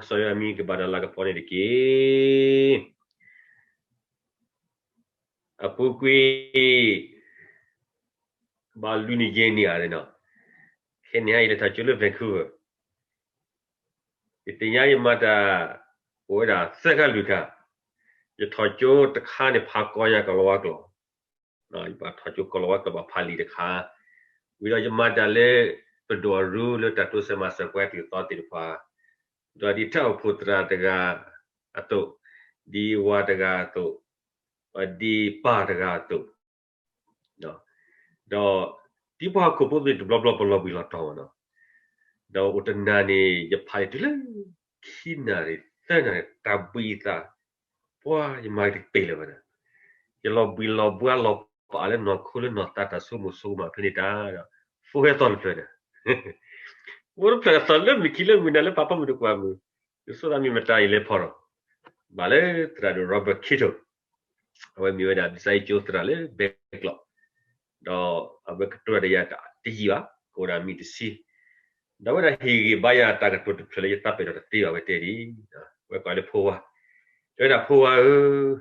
ကစၢ်ယွၤအမံၤကဘၣ်တၢ်လၤကပီၤန့ၣ်တက့ၢ်. အပူၤကွံာ် ဘၣ်လွံၢ်နံၣ်ယဲၢ်နံၣ်ဧါန့ၣ်နီၤ, ခဲန့ၣ်ယလဲၤထီၣ်ကၠိလၢ Vancouver, ယသ့ၣ်ညါယမၤတၢ် အိၣ်ဝဲဒၣ်သၢခါလွံၢ်ခါ, ယထီၣ်ကၠိတခါန့ၣ် ဖးကီညါကီၤလၤဝါကျိာ်, ယဘၣ်ထီၣ်ကၠိကီၤလၤဝါကျိာ်ဘၣ်ဖးလံာ်တခါ, ဝံၤဒီးယမၤတၢ်လၢ ပဒိၣ်အရူလၢတၢ်တိစၢၤမၤစၢၤပှၤတံၤသီသ့ၣ်တဖၣ်, ဒီးဒ်တၢ်အိၣ်ဖှိၣ်သရၣ်တဂၤအသိး, ဒ်ဝၤတဂၤအသိး, ဒ်ပၢ်တဂၤအသိး ဒီးဒ်ပှၤဟီၣ်ခိၣ်ဖိသ့ၣ်တဘျီဘျီပလီၤဘှံးလီၤတီၤမးနီၤ, ဒီးအိၣ်တနၤန့ၣ် ယဖးလံာ်တုၤလၢ ခံနၣ်ရံၣ်သၢနၣ်ရံၣ် တၢ်ဘှံးအသး, ပှၤယမၤတပ့ၤလၢၤဘၣ်ဒီး, ယလီၤဘှံးလီၤဘှါလီၤပာ်လၢနီၢ်ခိလၢနီၢ်သးတၢ်ဆိကမိၣ်ဆိကမးဖဲန့ၣ်တၢ်ဒီး, ဖိၣ်ဃဲသီၣ်တဖျၢၣ်န့ၣ် ဖိၣ်ဃဲသီၣ်တဖျၢၣ်အသီလၢမ့ၢ်ခံလၢမုၢ်နၤလၢပၢ်ပၢ်မုၣ်တကွၢ်မုၢ်, ယဆိသးမ့ၢ်မတၤယလဲၤဖီၣ်ဒီး, ဘၣ်လၢသရၣ်ဒိၣ် Robert Kitto, အဝဲမ့ၢ်ဝဲဒၣ် ဘံၣ်စၢ်အ့ၣ်ကၠိသရၣ်လၢဘဲကျိး, ဒီးအဝဲကတိၤတၢ်ဒီးယၤတယံာ်ဘၣ်, ကအိၣ်ဒၣ်မံၤတဆံ, ဒီးအဝဲဒၣ်ဟ့ၣ်ဂံၢ်ဘါယၤတၢ်ကတိၤတဖျၢၣ်လၢယသးပ့ၤနီၣ်တသ့ဘၣ်ဝဲတဲဒ်, အဝဲကိးလၢဖိဝါ, တဲဝဲဒၣ်ဖိဝါဧၢ,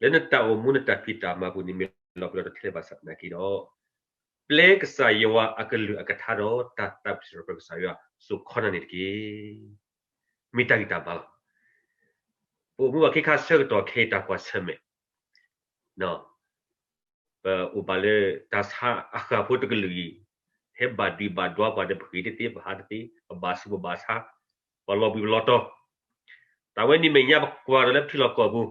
လၢနတၢ်အိၣ်မူနတၢ်ဖံးတၢ်မၤပူၤန့ၣ် မ့ၢ်လီၤပျံၤလီၤတီၤထဲလဲၣ်ဘၣ်ဆၣ်သနာ်က့ဒီး, ပျဲကစၢ်ယွၤအကလုၢ်အကထါဒီးတၢ်သးပ့ၤစၢၤပှၤကစၢ်ယွၤစိၤခီနၢ်န့ၣ်တက့ၢ်. မ့ၢ်တၢ်ဂံၢ်တၢ်ဘါလီၤ. ပအိၣ်မူဘၣ်ခ့ခါဆၢကတီၢ်ခဲအံၤတၢ်ကွၢ်ဆၢၣ်မဲာ် ပအိၣ်ဘၣ်လၢတၢ်ဆါအဃၢၤဖိတကလုာ်အံၤ, ဟဲဘၣ်ဒုၣ်ဘၣ်ဒွါပှၤဒီးပဃ့ၢ်တသ့ ပဟးတသ့ ပဘၣ်ဆူးပဘၣ်ဆါ, ပလီၤဘှံးပလီၤတီၤ, တၢ်ဝဲန့ၣ်မဲာ်ညါပကွၢ်ဒီးလၢပထံလီၢ်ကီၢ်ပူ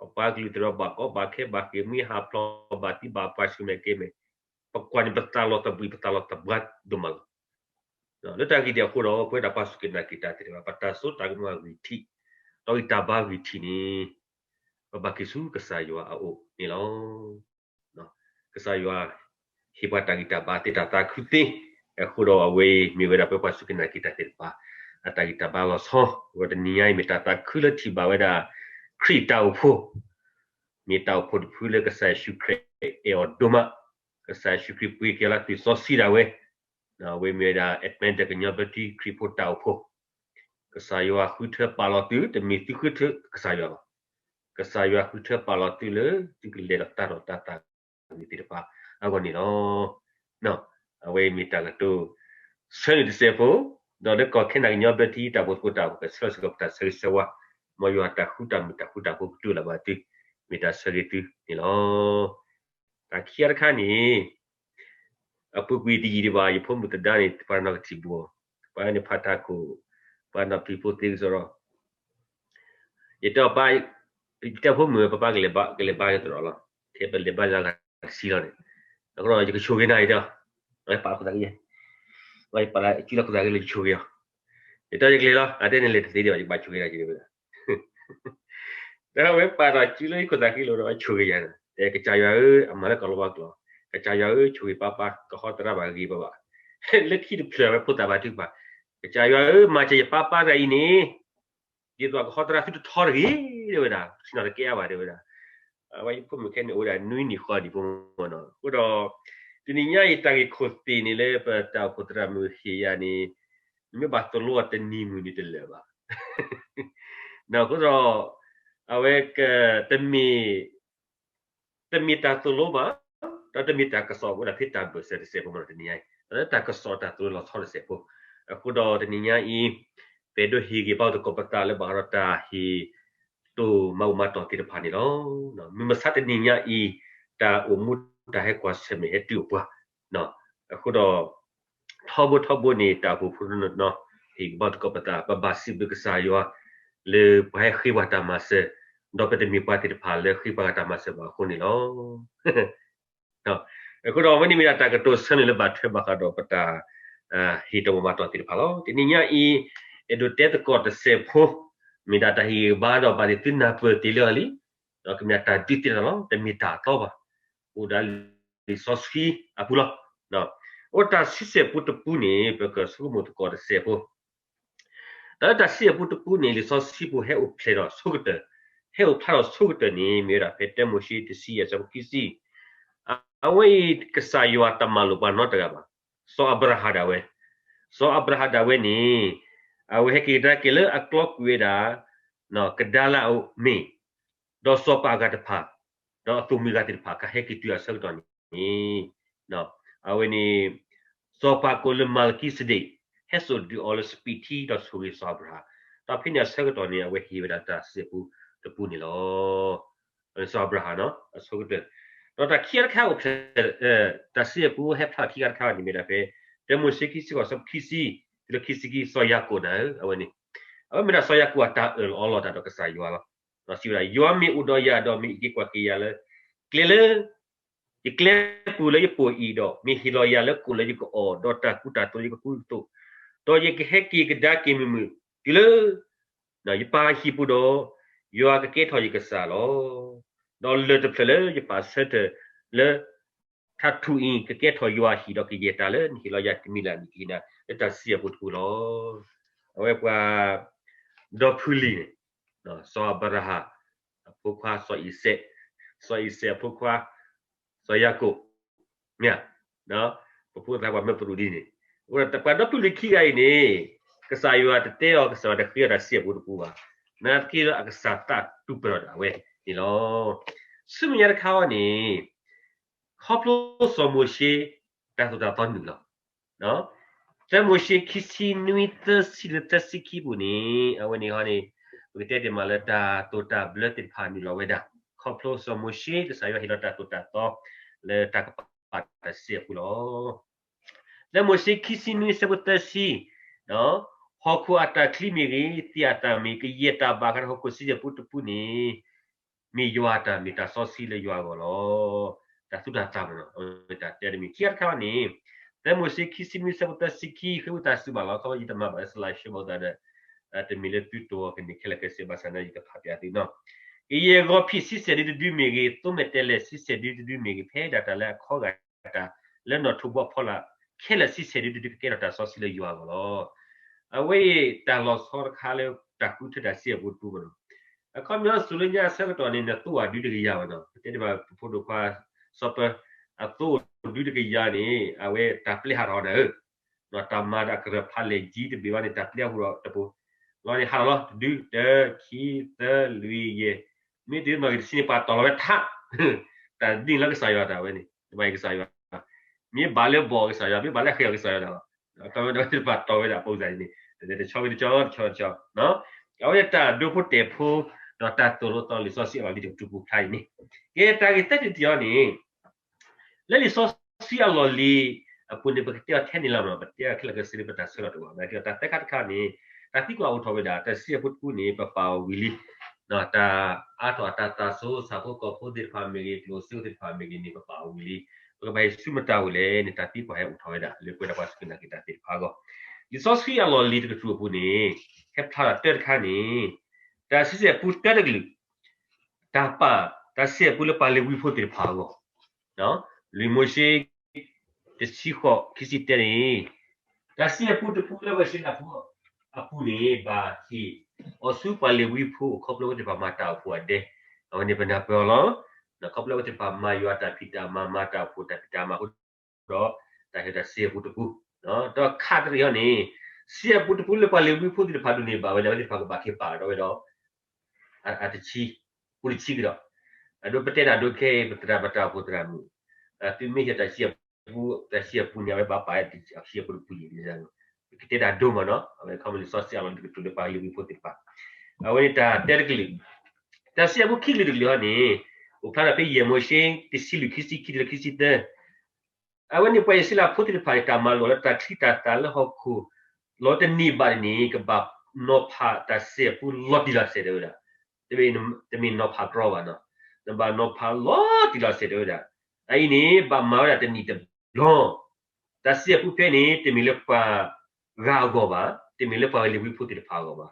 ၤ, ပပှၤကလုာ်တရီးဘၣ်ကီဘၣ်ခဲဘၣ်ဃ့ၢ်မှံဟးဖျိးဘၣ်သံဘၣ်ပှၤဆူမဲာ်ကဲမဲာ်, ပကွၢ်န့ၣ်ပသးလီၤတဘှံးပသးလီၤတဘှါဒိၣ်မးလီၤ. လၢတၢ်ဂ့ၢ်ဒ်အဃိဒီးပဝဲဒၣ်ပှၤစူၢ်က့ၤနာ်က့ၤတၢ်သ့ၣ်တဖၣ် ပတၢ်စိတၢ်ကမီၤအဂံၢ်ထံး, တၢ်ဂံၢ်တၢ်ဘါအဂံၢ်ထံးန့ၣ်, ပဘၣ်က့ၤဆူကစၢ်ယွၤအအိၣ်န့ၣ်လီၤ. ကစၢ်ယွၤဟ့ၣ်ပှၤတၢ်ဂံၢ်တၢ်ဘါသ့တၢ်သးခုသ့, အဃိဒီးအဝဲအံၤမ့ၢ်ဝဲဒၣ်ပှၤစူၢ်က့ၤနာ်က့ၤတၢ်သ့ၣ်တဖၣ် အတၢ်ဂံၢ်တၢ်ဘါလီၤဆီ, အဃိဒီးတနံၤညါအံၤမ့ၢ်တၢ်သးခုလၢထံၣ်ဘၣ်ဝဲဒၣ် ခရံာ်တၢ်အိၣ်ဖှိၣ်, မ့ၢ်တၢ်အိၣ်ဖှိၣ်တဖုလၢကစၢ်ယ့ၣ်ၡူးခရံာ်အဲၣ်အီၤဒိၣ်မး, ကစၢ်ယ့ၣ်ၡူးခရံာ်ပှ့ၤက့ၤလီၤသွံၣ်စီဆှံဒၣ်ဝဲ, အဝဲမ့ၢ်ဝဲဒၣ် Adventist ကညီဘျၢထံခရံာ်ဖိတၢ်အိၣ်ဖှိၣ်, ကစၢ်ယွၤဃုထၢပာ်လီၤသု တမ့ၢ်သုဃုထၢကစၢ်ယွၤဘၣ်, ကစၢ်ယွၤဃုထၢပာ်လီၤသုလၢ သုကလဲၤဒီးတၢ်ထီၣ်တၢ်သးဂ့ၤသ့ၣ်တဖၣ်အဂီၢ်န့ၣ်လီၤ. အဝဲအံၤမ့ၢ်တၢ်ကတိၤဆၢနုာ်တစဲးဖိ, ဒီးလၢကီၢ်ခဲနဒၤကညီဘျၢထံတၢ်အိၣ်ဖှိၣ်သကိးတၢ်အိၣ်ဖှိၣ်ကဆှၢစ့ၢ်ကီးပတၢ်ဆၢဂ့ၤဆၢဝါ, မ်ယွၤတၢ်ဃူတၢ်မုာ်တၢ်ဃူတၢ်ဖိးကတူၢ်လိာ်ဘၣ်သု, မ့ၢ်တၢ်ဆၢဂ့ၤသုန့ၣ်လီၤ. တၢ်ခံဂၤတခါန့ၣ် အပူၤကွံာ်တယံာ်ဒံးဘၣ် ယဖိမုၣ်သဒါန့ၣ် ပှၤနီၢ်ကထံၣ်ဘိ, ပှၤန့ၣ်ဖးတၢ်ခိၣ်, ပှၤနီၢ်ဖံးဖိသ့ကစီဒီ, ယတဲအီၤ, ယတဲဖိမုၣ် ပၢ်ပၢ်ကလဲၤဘါကလဲၤဘါကသရိာ်လီၤ, ထဲပလဲၤဘါလၢအဂၤတဆံလီၤန့ၣ်, အဃိဒီးယကဆိၣ်ဂ့ၤနၤ ယတဲအီၤ, ပာ်လီၤခိၣ်သးက့, ပာ်လီၤစုလၢခိၣ်သးက့လၢယဆိၣ်ဂ့ၤအီၤ, ယတဲယကလဲၤလီၤ အတဲန့ၣ်လဲၤတသ့ဒံးဘၣ် ယကဘၣ်ဆိၣ်ဂ့ၤနၤက့ဝဲဒၣ် ဒီးဝဲပာ်ဒီးစုလၢယခိၣ်သးက့လီၤဒီးဝဲဆိၣ်ဂ့ၤယၤန့ၣ်, တဲကစၢ်ယွၤဧၢ, အမၤလၢကီၤလၤဝါကျိာ်, ကစၢ်ယွၤဧၢ, ဆိၣ်ဂ့ၤပၢ်ပၢ် ကဟီသရၣ်ဘၣ်ဂ့ၤဘၣ်ဘၣ်, လၢခံတဖျၢၣ်ဝဲဖိသၣ်ဘါထုကဖၣ်, ကစၢ်ယွၤဧၢ, မၤစၢၤယပၢ်ပၢ်တဂၤအံၤန့ၣ်, ဒ်သိးကဟီသရၣ်သုတထီတဂ့ၤ တဲဝဲဒၣ်, ဆ့ၣ်နီၤတကဲအါဘၣ် တဲဝဲဒၣ်, အဝဲယဖိမုၣ်ခဲန့ၣ်အိၣ်ဝဲဒၣ်နွံနံၣ်ဃီဒံးဖိမ့ၢ်နီၤ, အဃိဒီး တနံၤညါအံၤ တၢ်ဂ့ၢ်ခိၣ်သ့ၣ်န့ၣ်လၢပတၢ်အိၣ်ဖှိၣ်သရၣ်မုၣ်ဟ့ၣ်ယၤန့ၣ်, နမ့ၢ်ဘၣ်သိၣ်လိအီၤတနံၤမုၢ်နံၤတလၢာ်ဘၣ်, အဃိဒီး အဝဲက တမ့ၢ် တမ့ၢ်တၢ်သိၣ်လိဘၣ်, ဒီးတမ့ၢ်တၢ်ကစီၣ်အိၣ်ဝဲဒၣ်ဖဲတၢ်ဘၢၣ်စၢၤတစဲးဖိမ့ၢ်နီၤ တနံၤညါအံၤ, ဒီးလၢတၢ်ကစီၣ်တၢ်သိၣ်လိလီၤဆီတစဲးဖိ, အဃိဒီးတနံၤညါအံၤ ပအဲၣ်ဒိးဟ့ၣ်ဂံၢ်ဘါသကိးပသးလၢဘၣ်ဃးဒီးတၢ်ဟ့ၣ်တိၢ်မၤဘူၣ်မၤတီၢ်သ့ၣ်တဖၣ်န့ၣ်လီၤ. မုၢ်မဆါတနံၤညါအံၤ တၢ်အိၣ်မူတၢ်ဟဲကွၢ်ဆၢၣ်မဲာ်ဟဲတုၤအိၣ်ပှၤ, အဃိဒီး ထီဘိထီဘိန့ၣ် တၢ်အိၣ်ဖှိၣ်ဖိတနီၤနီၤ ဟ့ၣ်ဂံၢ်ဘါသကိးပသး ပဘၣ်စံးဘျုးကစၢ်ယွၤ လၢပှၤဟဲဃ့ပှၤတၢ်မၤစၢၤ, ဒီးပတမ့ၢ်ပှၤသ့ၣ်တဖၣ်လၢဃ့ပှၤတၢ်မၤစၢၤဘၣ်အဃိန့ၣ်လီၤ. အဃိဒီးအဝဲန့ၣ်မ့ၢ်ဒၣ်တၢ်ကတိၤဆၢနုာ်လၢဘၣ်ထွဲဘၣ်ဃးဒီးပတၢ် ဟ့ၣ်တိၢ်မၤဘူၣ်မၤတီၢ်သ့ၣ်တဖၣ်လီၤ. တနံၤညါအံၤ အဲၣ်ဒိးတဲသကိးတစဲးဖိ မ့ၢ်ဒၣ်တၢ်ဟ့ၣ်ဂံၢ်ဘါဒီးဘၣ်န့ၣ်သုနၢ်ပၢၢ်တ့ၢ်လၢအီၤလံ, ဒီးကမ့ၢ်ဒၣ်တၢ်ဒုးသ့ၣ်တဖၣ်လီၤ, တမ့ၢ်တၢ်အသီဘၣ်, အိၣ်ဒၣ်လံာ်စီဆှံအပူၤလီၤ. အိၣ်တၢ်ဆံဆဲၣ်ပူတပူန့ၣ် ပကဆိကမိၣ်သကိးတစဲးဖိ ဒီးတၢ်ဆံဆဲၣ်ပူတပူန့ၣ် လံာ်စီဆှံပူၤဟဲအိၣ်ဖျဲၣ်ဒီးဆိကတၢၢ်, ဟဲအိၣ်ဖျါဒီးဆိကတၢၢ်န့ၣ် မ့ၢ်ဝဲဒၣ်ဖဲတၢမိၤၡ့တဆံယဲၢ်ဆၢဖိခံဆံ, အဝဲအံၤကစၢ်ယွၤတမၤလိာ်ပှၤနီတဂၤဘၣ်, စီၤအၤဘြၤဟၣ်ဒၣ်ဝဲ, စီၤအၤဘြၤဟၣ်ဒၣ်ဝဲန့ၣ် အဝဲဟဲက့ၤကဒါက့ၤလၢအကျီကွံာ်ဝဲဒၣ် ကဒါလၣ်အမ့ၢ် ဒီးစီၤပၤအဂၤတဖၣ် ဒီးအသိၣ်မှံၤဂၤသ့ၣ်တဖၣ် ကဟဲက့ၤတုၤအဆၢကတီၢ်န့ၣ် အဝဲန့ၣ် စီၤပၤကိၣ်လၢမၤလကံစဒ့း ဟဲစိာ်ဒုးအီၤလၢစပံးထံဒီးဆိၣ်ဂ့ၤစီၤအၤဘြၤဟၣ်, ဒီးဖဲန့ၣ်အဆၢကတီၢ်န့ၣ် အဝဲဟ့ၣ်ဝဲဒၣ်တၢ်စံၣ်အပူတပူန့ၣ်လီၤ. စီၤအၤဘြၤဟၣ် အဆိကတၢၢ်, ဒီးတၢ်ခံဂၤတခါအိၣ်ဖျဲၣ် တၢ်စံၣ်အပူဟဲဖျါခံဂၤတခါန့ၣ်မ့ၢ်ဒၣ်ဖဲ တၢမိၤၡ့ခံဆံဃိး ဆၢဖိခံဆံ တုၤလၢခံဆံခံ စီၤယၤကိာ်န့ၣ်ဧၢ, အဝဲန့ၣ် အဝဲမ့ၢ်ဒၣ်စီၤယၤကိာ်အတၢ်အၢၣ်လီၤအီလီၤတၢ်ဒီးကစၢ်ယွၤလီၤ. ဒီးစံးဝဲဒၣ် ယွၤမ့ၢ်အိၣ်ဒီးယၤဒီးမ့ၢ်အံးက့ၤကွၢ်က့ၤယၤလၢ ကျဲလၢ ယကျဲပူၤလၢယပိာ်အံၤဒီး မ့ၢ်ဟ့ၣ်လီၤယၤလၢကိၣ်လၢယကအီၣ် ဒီးတၢ်ကူတၢ်သိးလၢယကကူကသိး, ဒီးယကဟဲက့ၤကဒါက့ၤမုာ်မုာ် တုၤလၢ ယပၢ်ဟံၣ်ပူၤဒီး ယွၤကကဲထီၣ်ယကစၢ်လီၤ. ဒီးလၢၢ်တဖျၢၣ်လၢယပာ်ဆၢထၢၣ်လၢ ထးထူၣ်အံၤ ကကဲထီၣ်ယွၤအဟံၣ်ဒီးကယဲၢ်တၢ်လၢနဟ့ၣ်လီၤယၤတမံၤလၢ်န့ၣ် ကဟ့ၣ်နၤလၢတၢ်စံၣ်အပူတပူလီၤ. အဝဲပှၤ ဒီဖုလံၤန့ၣ် စီၤအၤဘြၤဟၣ် အဖိခွါစီၤအံၤစဲး, စီၤအံၤစဲးအဖိခွါ စီၤယၤကိာ် မ့ၢ်ဧါ, ပဖိသၣ်ပှၤမၢပရူးဒ်န့ၣ်, အဃိဒီးပှၤဒီဖုလံၤခံဂၤအံၤန့ၣ် ကစၢ်ယွၤတတဲအီၤ ကစၢ်ယွၤတဃ့အီၤတၢ်စံၣ်အပူတပူဘၣ်, နာ်သက့လၢအကစၢ်သးတူၢ်ပတြၢၤဒၣ်ဝဲန့ၣ်လီၤ. ဆူမဲာ်ညါတခါအံၤန့ၣ် ခီဖျိစီၤမိၤၡ့ တၢ်သိၣ်တၢ်သီနုာ်လီၤ. တၢမိၤၡ့ခံဆံနွံ သၢဆံလၢသၢဆံခံပူၤန့ၣ် အဝဲန့ၣ်ဟီန့ၣ် ပကတဲတ့ၢ်မးလၢတၢ်သိၣ်တၢ်ဘျၢသ့ၣ်တဖၣ်နုာ်လီၤဝဲဒၣ် ခီဖျိစီၤမိၤၡ့ ကစၢ်ယွၤဟ့ၣ်လီၤတၢ်သိၣ်တၢ်သီ လၢတၢ်ကပာ်တၢ်စံၣ်အပူလီၤ. တၢမိၤၡ့ခံဆံနွံ ဆၢဖိသၢဆံ ဟီၣ်ခိၣ်အတၢ်ချံမ့ၢ်ဂ့ၤ, သ့ၣ်အတၢ်မ့ၢ်ဂ့ၤ, ကယဲၢ်တၢ်ဘၣ်ဃးဒီးဟီၣ်ခိၣ်စံၣ်အပူတပူန့ၣ် မ့ၢ်ယွၤအတၢ်မ့ၢ်တၢ်စီဆှံလၢယွၤအဂီၢ်လီၤ. တၢ်သူၣ်တၢ်သးမ့ၢ်နီၤ အဝဲတၢ်တဲတမံၤ ခံဂၤတခါန့ၣ် တၢမိၤၡ့ခံဆံနွံ ဆၢဖိသၢဆံခံ ဃ့ဝံသးစူၤဘၣ်လီၤ. ခီဖျိယတမၤဘၣ်လၢ slide show ဘၣ်သတးဒီး တမ့ၢ်လၢသုတဝီကန့ၢ်ခဲလၢာ်ခဲဆ့ဘၣ်ဆၣ်န့ၣ် ယကဖးပၠးသုနီၤ. ကယဲၢ်ဂီၤဖံးဆံဆဲၣ်ဒုတဒုမ့ၢ်ဂ့ၤ, သိမဲာ်တဲးလဲးဆံဆဲၣ်ဒုတဒုမ့ၢ်ဂ့ၤ, ဖဲဒၣ်တၢ်လၢအခီဂာ်တၢ် လၢနီၣ်ထိးဘီဖီလာ် ခဲလၢာ်ဆံဆဲၣ်ဒုတဒုကကဲထီၣ်တၢ်စီဆှံလၢယွၤအဂီၢ်လီၤ. အဝဲအံၤတၢ်လီၤဆီတခါလၢတၢ်ဃုထၢတၢ်စံၣ်အပူတပူမ့ၢ်နီၤ. အခီပညီစူၤလၢညါအဆၢကတီၢ်န့ၣ် နသိအိၣ်ဒုတကယၤဘၣ်နီၤ. ပတဲတ့ၢ်ဘၣ်ပဖိဒိၣ်ခွါ စီၤပၢ အသိအိၣ်ဒုတကယၤန့ၣ် အဝဲတၢ်ပျဲဟးထီၣ်အီၤန့ၣ်ဧၢ တၢ်မၤဒီးအကရၢၢ်ဖးလဲၢ်ကၠံတဘ့ၣ်ဘၣ်န့ၣ် တၢ်ပျဲဟးထီၣ်တပူၤ လီၤန့ၣ် ဟးထီၣ်လီၤ တဒု တၢ ခံ သၢ လွံၢ် ယဲၢ် မ့ၢ်တုၤနီၣ်ဂံၢ်တဆံန့ၣ် ပှၤတီၢ်လီၤဝဲထး တၢ်ဒ်န့ၣ်လၢကစၢ်ယွၤတၢ်ဝဲန့ၣ် တဘၣ်အံၤကစၢ်ယွၤ မ့ၢ်ဘၣ်လၢဘီၣ်ကစၢ်ယွၤ မ့ၢ်ဘၣ်လၢဃဲၤအီၤကစၢ်ယွၤတၢ်လီၤ. တၢ်ဝဲဒီးပှၤတီၢ်ဝဲဒၣ်အပိစၢ်အံၤန့ၣ် တဆီဝဲတဆီ တဆီတဆီ အဝဲဒၣ်တၢ်ဒိဖိတဲာ်ဖိ ဒီးတၢ်သိၣ်လိသီလိာ်စီဆှံအလီၢ်လံၤတကတြူၢ်ပူၤဖျါအံၤန့ၣ် ကဲတၢ်ဂ့ၢ်သၢတံၢ်တံၢ်အံၤန့ၣ် လၢလံာ်စီဆှံအလီၢ်လံၤအပူၤန့ၣ် ပကတဲအီၤထဲန့ၣ်လီၤမ့ၢ်နီၤ ပတဲအီၤခဲလၢာ်ခဲဆ့လၢပတၢ်ဆၢလီၤတအိၣ်ဘၣ် နာ်က့တၢ်သၢခါတခါန့ၣ် တၢ်သံကွၢ်အိၣ်ထီၣ်ဝဲဒၣ် တၢ်စံၣ်အပူတပူန့ၣ် ပပာ်အီၤဝံၤလံ တၢ်အါထီၣ်အတၢ်သးစီဆှံဖိကီၢ်ဖိသ့ၣ်တဖၣ်မ့ၢ်ဂ့ၤ ကျိၣ်စ့သ့ၣ်တဖၣ်မ့ၢ်ဂ့ၤန့ၣ် ပပာ်အီၤဝံၤလံ ပကဘၣ်ဟဲဆူမတၤအိၣ်လဲၣ်န့ၣ် တၢ်သံကွၢ်ဟဲအိၣ်ထီၣ်ဝဲဒၣ် လၢပဝဲဒၣ်ပှၤစူၢ်က့ၤနာ်က့ၤတၢ်သ့ၣ်တဖၣ်အဂီၢ် လံာ်စီဆှံအလီၢ်လံၤတကတြူၢ်အပူၤန့ၣ် ဟဲဖျါထီၣ်တၢတခါန့ၣ် တၢ်စံၣ်အပူတၢတကလုာ် တၢ်ပာ် တၢ်စံၣ်အပူလၢပှၤလ့ၤဝံဖိသ့ၣ်တဖၣ်အဂီၢ် လွံၢ်မိၤၡ့ တဆံဃိး ခံဆံတၢန့ၣ် တၢ်စံၣ်အပူတပူလၢပှၤၡ့နၢ်ဖိအပူၤန့ၣ် ဘၣ်ဟ့ၣ်အီၤဆူပှၤလ့ၤဝံဖိ ခီဖျိအဝဲသ့ၣ်တဖၣ်မၤတၢ်အိၣ်ဖှိၣ်အဒဲ အဝဲန့ၣ်ပနၢ်ပၢၢ်အီၤလီၤ. ခီဖျိအဝဲသ့ၣ်တဖၣ်မၤယွၤတၢ်ဖံးတၢ်မၤ မၤတၢ်အိၣ်ဖှိၣ်တၢ်ဖံးတၢ်မၤအဃိဒီး တၢ်ဟ့ၣ်တၢ်စံၣ်အပူတပူ ဒီးခးတရံးအီၤန့ၣ် စံၣ်အပူတပူလၢပှၤလ့ၤဝံဖိသ့ၣ်တဖၣ်ဒိးန့ၢ်ဘၣ်ဝဲန့ၣ် အဝဲသ့ၣ်တဖၣ်ကဘၣ်က့ၤပာ်ဒီးဝဲဒီး အတဆံ ပူတဆံကဒီး အဒိပတဲတၢ်ဒိခဲအံၤ ပသရၣ်ပတၢ်အိၣ်ဖှိၣ်သရၣ်မုၣ် သုမ့ၢ်ဟ့ၣ်တၢ်စံၣ်အပူ တၢ်စံၣ်အပူန့ၣ် အဝဲဘၣ်ပာ်တၢ်စံၣ်အပူတပူယံၤ ပကတဲတၢ်ဒိမ့ၢ်နီၤ အဝဲခီမ့ၢ်လံာ်စီဆှံအလီၢ်လံၤတကတြူၢ်လၢပှၤလ့ၤဝံဖိသ့ၣ်တဖၣ် အဝဲန့ၣ်တၢ်တဲတကလုာ် တၢ်စံၣ်အပူခံကလုာ်တကလုာ်ဟီန့ၣ် အိၣ်ဖျါထီၣ်ဖဲယဲၢ်မိၤၡ့ တဆံလွံၢ် ခံဆံခံတုၤလၢခံဆံသၢ အဝဲန့ၣ်ပှၤအံၣ်စရ့လးဖိသ့ၣ်တဖၣ်န့ၣ် တၢ်မၤလိာ်လၢတၢ်ချံတၢ်သၣ်လၢဟီၣ်ခိၣ် လီၤတန့ၢ်ဘၣ်န့ၣ် ကဘၣ်နီၤဖးတၢ်စံၣ်အပူလီၤတံၢ်လီၤဆဲးတဲဝဲဒၣ် တမ့ၢ်နီၤဖးကြီဘၣ်နီၤ နဘၣ်နီၤဖးလီၤတံၢ်လီၤဆဲးတဲဝဲဒၣ် အအံၤန့ၣ် ဘၣ်မၤဝဲဒၣ်တနံၣ်တဘျီ တၢ်စံၣ်အပူဖဲန့ၣ် တမ့ၢ်လၢပှၤဂၤအဂီၢ်ဘၣ် တမ့ၢ်လၢပှၤလ့ၤဝံဖိသ့ၣ်တဖၣ်အဂီၢ်ဘၣ်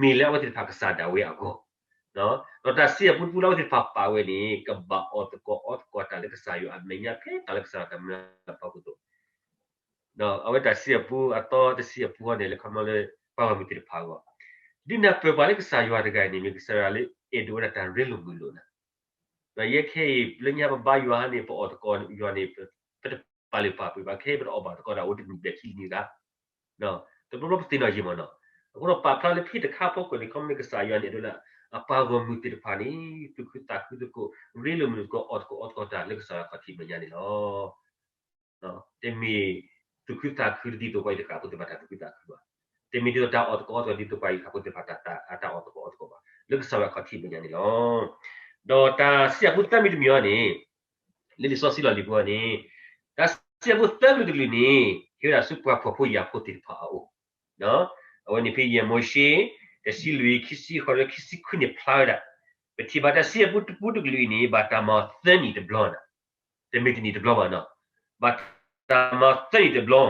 မ့ၢ်လၢအဝဲသ့ၣ်တဖၣ်ကစၢ်ဒၣ်ဝဲအဂီၢ် ဒီးတၢ်စံၣ်အပူတပူလၢအဝဲသ့ၣ်တဖၣ်ပာ်ဝဲန့ၣ် ကဘၣ်အီၣ်သကိးအီသကိးတၢ်လၢကစၢ်ယွၤတၢ်မၤပှၤကသိး ဒီးအဝဲတၢ်စံၣ်အပူအသီတစံၣ်အပူအံၤန့ၣ် လၢခီမီလၢပှၤဂီၢ်မုၢ်သ့ၣ်တဖၣ်အဂီၢ် ဒုးနၢ်ပၢၢ်ပှၤလၢကစၢ်ယွၤတဂၤအံၤန့ၣ် မ့ၢ်ကစၢ်ယွၤလၢအဲၣ်ဒိးဝဲဒၣ်တၢ်ရ့လိာ်မုာ်လိာ်နၤ ဒီးယဲခဲအံၤ လၢညါပဘါယွၤဟီန့ၣ် ပအီၣ်သကိးယွၤန့ၣ် ပတပာ်လုၢ်ပာ်ပှ့ၤဘၣ် ခဲအံၤပတအီၣ်ဘၣ်သကိးတၢ်အိၣ်တနံၣ်ဘျဲၣ်ခံနံၣ်ဂၤ တဘျီဘျီပသ့ၣ်နီၣ်ယံာ်မ့ၢ်နီၤ အဃိဒီးပာ်ဖျါလၢဖဲတခါအဖီခိၣ်န့ၣ် ခီမ့ၢ်န့ၣ်ကစၢ်ယွၤန့ၣ် အဲၣ်ဒိးလၢအပှၤဂီၢ်မုၢ်သ့ၣ်တဖၣ်န့ၣ် သူၣ်ခုသးခုသကိး ရ့လိာ်မုာ်လိာ်သကိး အီၣ်သကိးအီသကိးတၢ်လၢကစၢ်ယွၤခီၣ်ထံးမဲာ်ညါန့ၣ်လီၤ. တမ့ၢ်သူၣ်ခုသးခုဒ်သိးပှၤအံၤတဃၣ်ဖိသ့ၣ်တဖၣ်တၢ်သူၣ်ခုသးခုဘၣ်. တမ့ၢ်ဒ်သိးတၢ်အီၣ်သကိးအီသကိးဒ်သိးပှၤအံၤတဃၣ်ဖိသ့ၣ်တဖၣ်တၢ်အတၢ်အီၣ်သကိးအီသကိးဘၣ်. လၢကစၢ်ယွၤခီၣ်ထံးမဲာ်ညါန့ၣ်လီၤ. ဒီးတၢ်စံးအပူသၢမံၤတမံၤအံၤန့ၣ် လၢလံာ်စီဆှံလီၢ်လံၤပူၤအံၤန့ၣ် တၢ်စံးအပူသၢမံၤတကလုာ်န့ၣ် ဟ့ၣ်ဝဲဒၣ်ဆူပှၤဖှီၣ်ဖိယာ်ဖိသ့ၣ်တဖၣ်အအိၣ် အဝဲန့ၣ်ဖဲယဲၢ်မိၤၡ့ တဆံလွံၢ် ခံဆံဃိး ခံဆံခွံန့ၣ်ဖျါဝဲဒၣ်. ပထံၣ်ဘၣ်တၢ်စံးအပူတပူတကလုာ်အံၤန့ၣ် ဘၣ်တၢ်မၤသၢနံၣ်တဘျီန့ၣ်, တမ့ၢ်တနံၣ်တဘျီဘၣ်နီၤ, ဘၣ်တၢ်မၤသၢနံၣ်တဘျီ, ဒီးပှၤ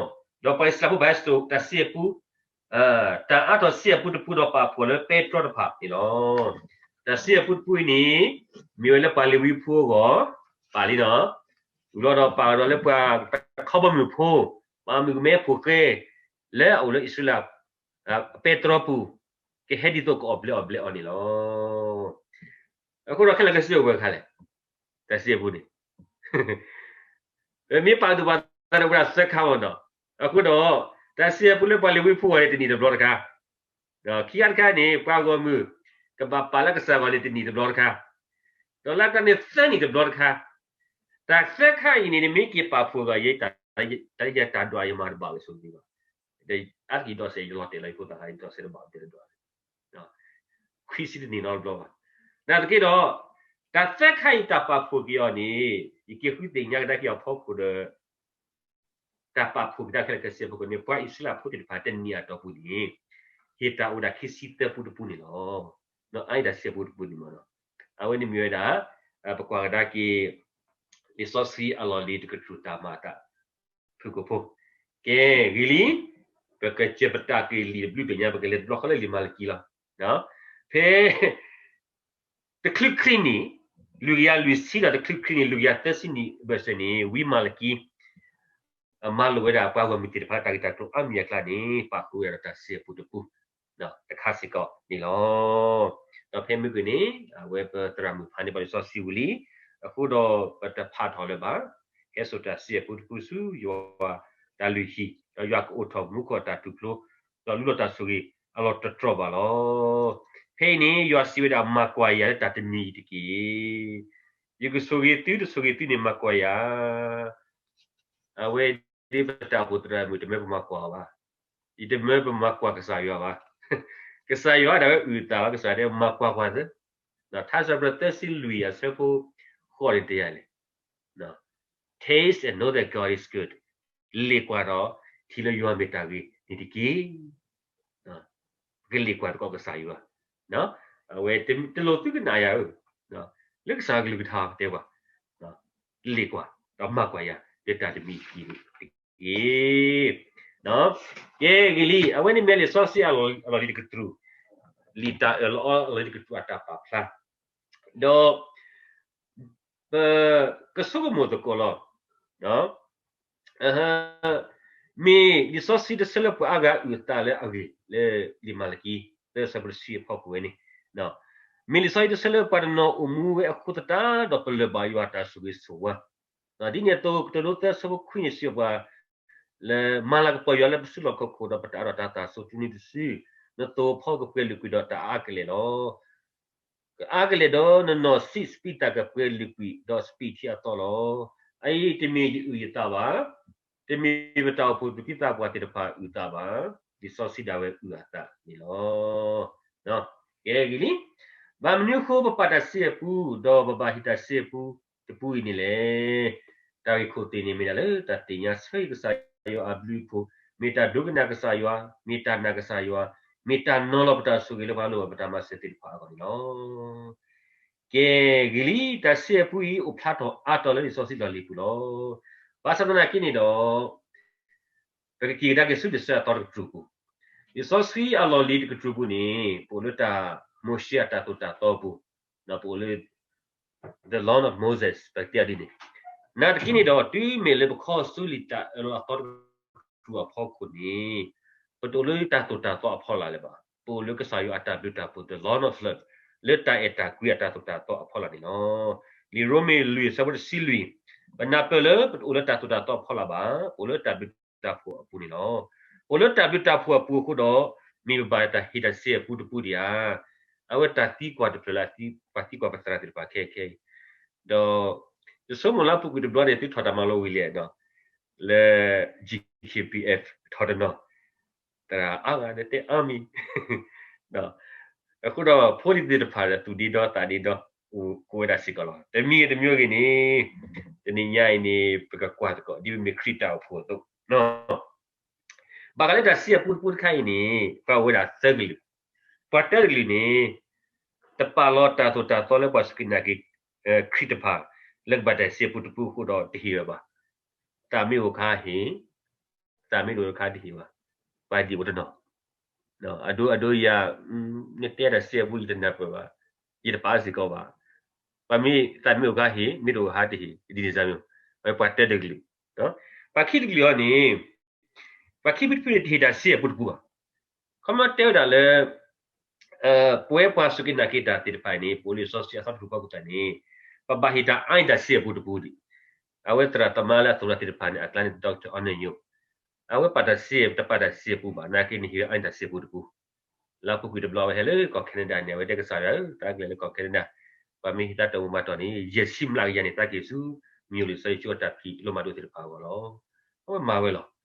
အံၣ်စရ့လးဖိဘၣ်ဟဲစိာ်တၢ်စံးအပူ တၢ်အါထီၣ်စံးအပူတပူဒီးပာ်ဖှိၣ်လၢပဲတြီတဖၣ်န့ၣ်လီၤ. တၢ်စံးအပူတပူအံၤန့ၣ် မ့ၢ်ဝဲလၢပှၤလ့ၤဝံဖိအဂီၢ် ပာ်လံနီၤ, ဝံၤလီၤဒီးပာ်ဒီးလၢပှၤတခီဘီမုၢ်ဖိ, ပှၤမုၣ်ကမဲဖိဃဲ လၢအအိၣ်လၢအံၣ်စရ့လး ပဲတြီပူၤ ကဟဲဒ်သိးကအီၣ်ဘျဲးအီၣ်ဘျဲးအီၤန့ၣ်လီၤ. အဃိဒီးခဲလၢာ်ကစံးအိၣ်ဝဲခါလဲၣ်, တၢ်စံးအပူန့ၣ် မ့ၢ်ပာ်သူၣ်ပာ်သးဒီးဝဲဒၣ်သၢခါအီၤနီၤ, အဃိဒီး တၢ်စံးအပူလၢပှၤလ့ၤဝံဖိအဂီၢ်န့ၣ် တနံၣ်တဘျီတခါ, ခံခါတခါန့ၣ် ပှၤဂီၢ်မုၢ် ကဘၣ်ပာ်လၢကစၢ်ဂီၢ်န့ၣ် တနံၣ်တဘျီတခါ, ဒီးလၢတၢ်န့ၣ်သၢနံၣ်တဘျီတခါ, တၢ်သၢခါအံၤန့ၣ် နမ့ၢ်က့ၤပာ်ဖှိၣ်ဂီၢ်ယဲ တၢ်ယတၢ်ဒွးယမၤတဘၣ်ဝဲဆိးက့ဘၣ်, အါတက့ၢ်ဒီးစဲးယလီၤတဲာ်လီၤ ယဖိသၣ်ခါအံၤဒီးစဲးတဘၣ်တဲတဒွး ခွံဆံတနံၣ်နီတဘျီဘၣ်. နာ်သက့ဒီး တၢ်သၢခါအံၤတၢ်ပာ်ဖှိၣ်က့ၤအီၤန့ၣ် ယက့ၤဃုသ့ၣ်ညါကဒါက့ၤအီၤဖီခိၣ်ဒီး တၢ်ပာ်ဖှိၣ်က့ၤတၢ်ခဲလၢာ်ခဲဆ့အဖီခိၣ်န့ၣ် ပှၤအံၣ်စရ့လးဖိသ့ၣ်တဖၣ်တနံၣ်အတီၢ်ပူၤန့ၣ် ဟ့ၣ်တၢ်အိၣ်ဝဲဒၣ်ခံဆံသၢပူတပူန့ၣ်လီၤ. အအံၤတၢ်စံးပူတပူန့ၣ်မ့ၢ်နီၤ, အဝဲန့ၣ်မ့ၢ်ဝဲဒၣ် ပကွၢ်ကဒါက့ၤ လံာ်စီဆှံအလီၢ်လံၤတကတြူၢ်တၢ်မၤအတၢ် ဖုၣ်ကိာ်ဖိ, ကဲ ဂ့ၤလံ, ပကစၢၢ်ပတၢ်က့ၤလံာ်တဘျုးဖျၢၣ်ညါ ပကလဲၤတဘျီဃီလၢလံာ်မၤလကံလီၤ. ဖဲ တချုးခရံာ်န့ၣ် လွံၢ်ကယၤလွံၢ်ဆံဒီး တချုးခရံာ်န့ၣ် လွံၢ်ကယၤသၢဆံနံၣ်ဘၢၣ်စၢၤန့ၣ် ဝံမၤလကံ မၤလိာ်ဝဲဒၣ်ပှၤဂီၢ်မုၢ်သ့ၣ်တဖၣ် တၢ်ဂ့ၢ်တၢ်ကျိၤအါမံၤအကျါန့ၣ် ပာ်ဃုာ်ဝဲဒၣ်တၢ်စံးအပူတပူ တခါစ့ၢ်ကီးန့ၣ်လီၤ. ဒီးဖဲမုၢ်ဂ့ၤန့ၣ် အဝဲပသရၣ်မုၣ်ဖးန့ၢ်ပှၤလံာ်စီဆှံဝံၤလံ, အဃိဒီးပတဖးထီၣ်လၢၤဘၣ်, ဟဲစိာ်တၢ်စံးအပူတပူဆူယွၤတၢ်လုၢ်ဟံၣ်, ဒီးယွၤကအိးထီၣ်မူခိၣ်အတၢ်ထူၣ်ဖျိ, ဒီးလူလီၤတၢ်ဆိၣ်ဂ့ၤအလီၢ်တတြီၢ်ဘၣ်လီၤ. ဖဲအံၤန့ၣ် ယွၤစံးဝဲဒၣ် မၤကွၢ်ယၤလၢတၢ်တမံၤအံၤတက့ၢ်. ယကဆိၣ်ဂ့ၤသုတဆိၣ်ဂ့ၤသုန့ၣ် မၤကွၢ်ယၤ အဝဲဒ်ပတၢ်အိၣ်ဖှိၣ်သရၣ်မုၣ် တမၢပမၤကွၢ်အီၤဘၣ်, ယတမၢပမၤကွၢ်ကစၢ်ယွၤဘၣ်. ကစၢ်ယွၤဒၣ်ဝဲအုၣ်အသးလီၤ, ကစၢ်ယွၤဒၣ်မၤကွၢ်ပှၤသ့, ထါစံးပတြၢၤသၢဆံလွံၢ်အဆၢဖိဃိးန့ၣ်တဲယၤလဲၣ်, Taste and know that God is good. လ့ၣ်ကွၢ်ဒီးထံၣ်လၢယွၤမ့ၢ်တၢ်ဂ့ၤန့ၣ်တက့ၢ်. ပကလ့ၣ်ကွၢ်သကိးကစၢ်ယွၤ, အဝဲတလိၣ်သုကနၣ်ယၤဧၢ, လၢကစၢ်ယွၤကလုၢ်ကထါတဲပှၤ, လ့ၣ်ကွၢ် ဒီးမၤကွၢ်ယၤ လၢတၢ်တမံၤအံၤတက့ၢ်. ကဲဂ့ၤလံ, အဝဲန့ၣ်မ့ၢ်လံာ်စီဆှံအလီၢ်လံၤတကတြူၢ်, လံာ်တၢ်အၢၣ်လီၤအီလီၤလံၤတကတြူၢ်အတၢ်ပာ်ဖျါ, ဒီး ပကဆိကမိၣ်သကိးလီၤ. မ့ၢ်လံာ်စီဆှံတဆၢလၢပှၤအါဂၤအုၣ်အသးလၢအဂ့ၢ် လၢလံာ်မၤလကံ သၢဆၢဖိတဆံအဖီခိၣ်ဝဲန့ၣ်, မ့ၢ်လံာ်စီဆှံတဆၢလၢပှၤတနီၤအိၣ်မူဝဲအဃိသတး ဒီးပလၢၢ်ဘၣ်ယွၤတၢ်ဆိၣ်ဂ့ၤဆိၣ်ဝါ, ဒ်န့ၣ်အသိးကတိၤဒိသၢဆၢဖိခွံန့ၣ်စံးဘၣ်ပှၤ လၢမၤလၤကပီၤယွၤလၢပစုလီၢ်ခီၣ်ခိၣ်ဒီးပတၢ်အါထီၣ်တၢ်သးစီဆှံနံၤတစု, နသိၣ်ဖီကပှဲၤလုာ်ကွံာ်ဒီးတၢ်အါကလဲာ်လီၤ. ကအါကလဲာ်ဒီးနနီၢ်စံး စပံးတၢ်ကပှဲၤလုာ်ကွံာ်ဒီးစပံးထံအသီလီၤ. အအံၤတမ့ၢ်ယအုၣ်ယသးဘၣ်, တမ့ၢ်ပတၢ်အိၣ်ဖှိၣ်သူၣ်ကံၢ်သးပှၢ်သ့ၣ်တဖၣ်အုၣ်အသးဘၣ်, လံာ်စီဆှံဒၣ်ဝဲအုၣ်အသးန့ၣ်လီၤ. ကဲဂ့ၤလံ, ဘၣ်မနုၤအဃိပပာ်တၢ်စံးအပူ ဒီးပဘၣ်ဟ့ၣ်တၢ်စံးအပူတပူအံၤန့ၣ်လဲၣ်. တၢ်ဂ့ၢ်ခိၣ်သ့ၣ်န့ၣ် မ့ၢ်ဒၣ်လၢတၢ်သ့ၣ်ညါဆၢဟ့ၣ်ကစၢ်ယွၤအဘျုးအဖှိၣ်, မ့ၢ်တၢ်ဒိကနၣ်ကစၢ်ယွၤ, မ့ၢ်တၢ်နာ်ကစၢ်ယွၤ, မ့ၢ်တၢ်နီၤလီၤပတၢ်ဆိၣ်ဂ့ၤလၢပှၤလိၣ်ဘၣ်ပတၢ်မၤစၢၤသ့ၣ်တဖၣ်အဂီၢ်န့ၣ်လီၤ. ကဲဂ့ၤလံ, တၢ်စံးအပူအံၤ အိၣ်ဖျါထီၣ်အါတီၤလၢလံာ်စီဆှံလီၢ်လံၤပူၤလီၤ. ဘၣ်ဆၣ်သနာ်က့န့ၣ်ဒီး ပကက့ၤကဒါက့ၤဆူလံာ်စီဆှံအသီတကတြူၢ်ပူၤ, လံာ်စီဆှံအလီၢ်လံၤတကတြူၢ်ပူၤန့ၣ် ပအိၣ်လၢတၢ်မိၤၡ့အတၢ်သိၣ်တၢ်သီအပူၤ, ပအိၣ်လၢ the law of Moses ပကတဲဒ်န့ၣ်, နာ်သက့န့ၣ်ဒီး တုၤမ့ၢ်လၢပခီဆူလံာ်တၢ်အၢၣ်လီၤအသီတကတြူၢ်အဖီခိၣ်န့ၣ်, ပတအိၣ်လၢတၢ်သိၣ်တၢ်သီအဖီလာ်လၢၤဘၣ်, ပအိၣ်လၢကစၢ်ယွၤအတၢ်ဘျုးတၢ်ဖှိၣ် the law of love လၢတၢ်အဲၣ်တၢ်ကွံအတၢ်သိၣ်တၢ်သီအဖီလာ်န့ၣ်လီၤ. လံာ်ရိမ့ၤလွံၢ်အဆၢဖိတဆံလွံၢ်, ပနၢ်ပၢၢ်လၢပတအိၣ်လၢတၢ်သိၣ်တၢ်သီအဖီလာ်ဘၣ်, ပအိၣ်လၢတၢ်ဘျုးတၢ်ဖှိၣ်အပူၤန့ၣ်လီၤ. ပအိၣ်လၢတၢ်ဘျုးတၢ်ဖှိၣ်အပူၤအဃိဒီး မ့ၢ်ပဘၣ်တၢ်ဟ့ၣ်တၢ်စံးအပူတပူဒံးဧါ. အဝဲတၢ်သံကွၢ်တဖျၢၣ်လၢ ပှၤသံကွၢ်ပသရၣ်သ့ၣ်တဖၣ်ခဲခဲအံၤ, ဒီး ယဆိကမိၣ်လၢအပူၤကွံာ်တဘျီန့ၣ် သုထီၣ်တၢ်မၤလိဝံၤလံဒီး လၢ G K P F ထီၣ်တနီၤ, သရၣ်အါဂၤဒီးတဲအါမံၤ အဃိဒီးဖိလံၤသ့ၣ်တဖၣ်ဒီး သူၣ်ဒ့ဒီသးဒ့ဒီ အိၣ်ဝဲဒၣ်စ့ၢ်ကီးလီၤ. တမံၤဂ့ၤတမံၤဂ့ၤန့ၣ် တနံၤညါအံၤန့ၣ် ပကကွၢ်သကိး ဒ်ပမ့ၢ်ခရံာ်တၢ်အိၣ်ဖှိၣ်အသိး ဘၣ်ဃးလၢတၢ်စံးအပူတပူတခါအံၤန့ၣ် ပှၤအိၣ်ဝဲဒၣ်သၢကလုာ်, ပှၤတၢတကလုာ်န့ၣ် တပာ်လီၤတၢ်သိၣ်တၢ်သီလၢပှၤစူၢ်က့ၤနာ်က့ၤ ခရံာ်တဖၣ် လၢကဘၣ်တၢ်စံးအပူတပူအဃိဒီးတဟ့ၣ်ဝဲဘၣ်. သးမ့ၢ်အိၣ်အခါဟ့ၣ်, သးမ့ၢ်တအိၣ်အခါတဟ့ၣ်ဘၣ်. ပှၤဒ်အိၣ်တနီၤ အဒိ အဒိယၤ နတဲတၢ်စံးအပူယတနၢ်ပၢၢ်ဘၣ်, ယတပာ်စ့ၢ်ကီးဘၣ်. ပှၤမ့ၢ်သးမ့ၢ်အိၣ်အခါဟ့ၣ်, မ့ၢ်တအိၣ်အခါတဟ့ၣ်, ဒ်န့ၣ်စ့ၢ်မ့ၢ် ပှၤတၢတကလုာ်, ပှၤခံတကလုာ်အံၤန့ၣ် ပှၤခံဖုတဖုန့ၣ်တဟ့ၣ်တၢ်စံးအပူတပူဘၣ်. ခီဖျိတဲဝဲဒၣ်လၢ ပဝဲပှၤစူၢ်က့ၤနာ်က့ၤတၢ်သ့ၣ်တဖၣ်အံၤန့ၣ် ပအိၣ်လၢလံာ်စီဆှံအသီတကတြူၢ်ဖီခိၣ်သတးန့ၣ် ပဘၣ်ဟ့ၣ်တၢ်အါန့ၢ်တၢ်စံးအပူတပူဒံး. အဝဲသရၣ်သမါလၢအသိၣ်တၢ်သ့ၣ်တဖၣ်န့ၣ် အကျါန့ၣ် Doctor အီနၢၣ်ညိ, အဝဲပာ်တၢ်စံး တပာ်တၢ်စံးအပူဘၣ် နာ်က့န့ၣ်ဟ့ၣ်ဝဲအါန့ၢ်တၢ်စံးအပူတပူ လၢအပူၤကွံာ်တဘျီဝဲဟဲလၢကီၢ် Canada န့ၣ် အဝဲတဲကစၢ်ယွၤဧၢ, တၢ်ကလဲၤလၢကီၢ် Canada ပှၤမ့ၢ်ဟ့ၣ်တၢ်တၢ်မူမၤတီၢ်န့ၣ် ယဲၢ်ဆံမျးကယၤန့ၣ် သးက့ၤဆူ မ့ၢ်အိၣ်လံာ်စီဆှံကၠိအတၢ်ဖံးလိမၤဒိၣ်သ့ၣ်တဖၣ်အဂီၢ်လီၤ. အဝဲမၤဝဲလီၤ.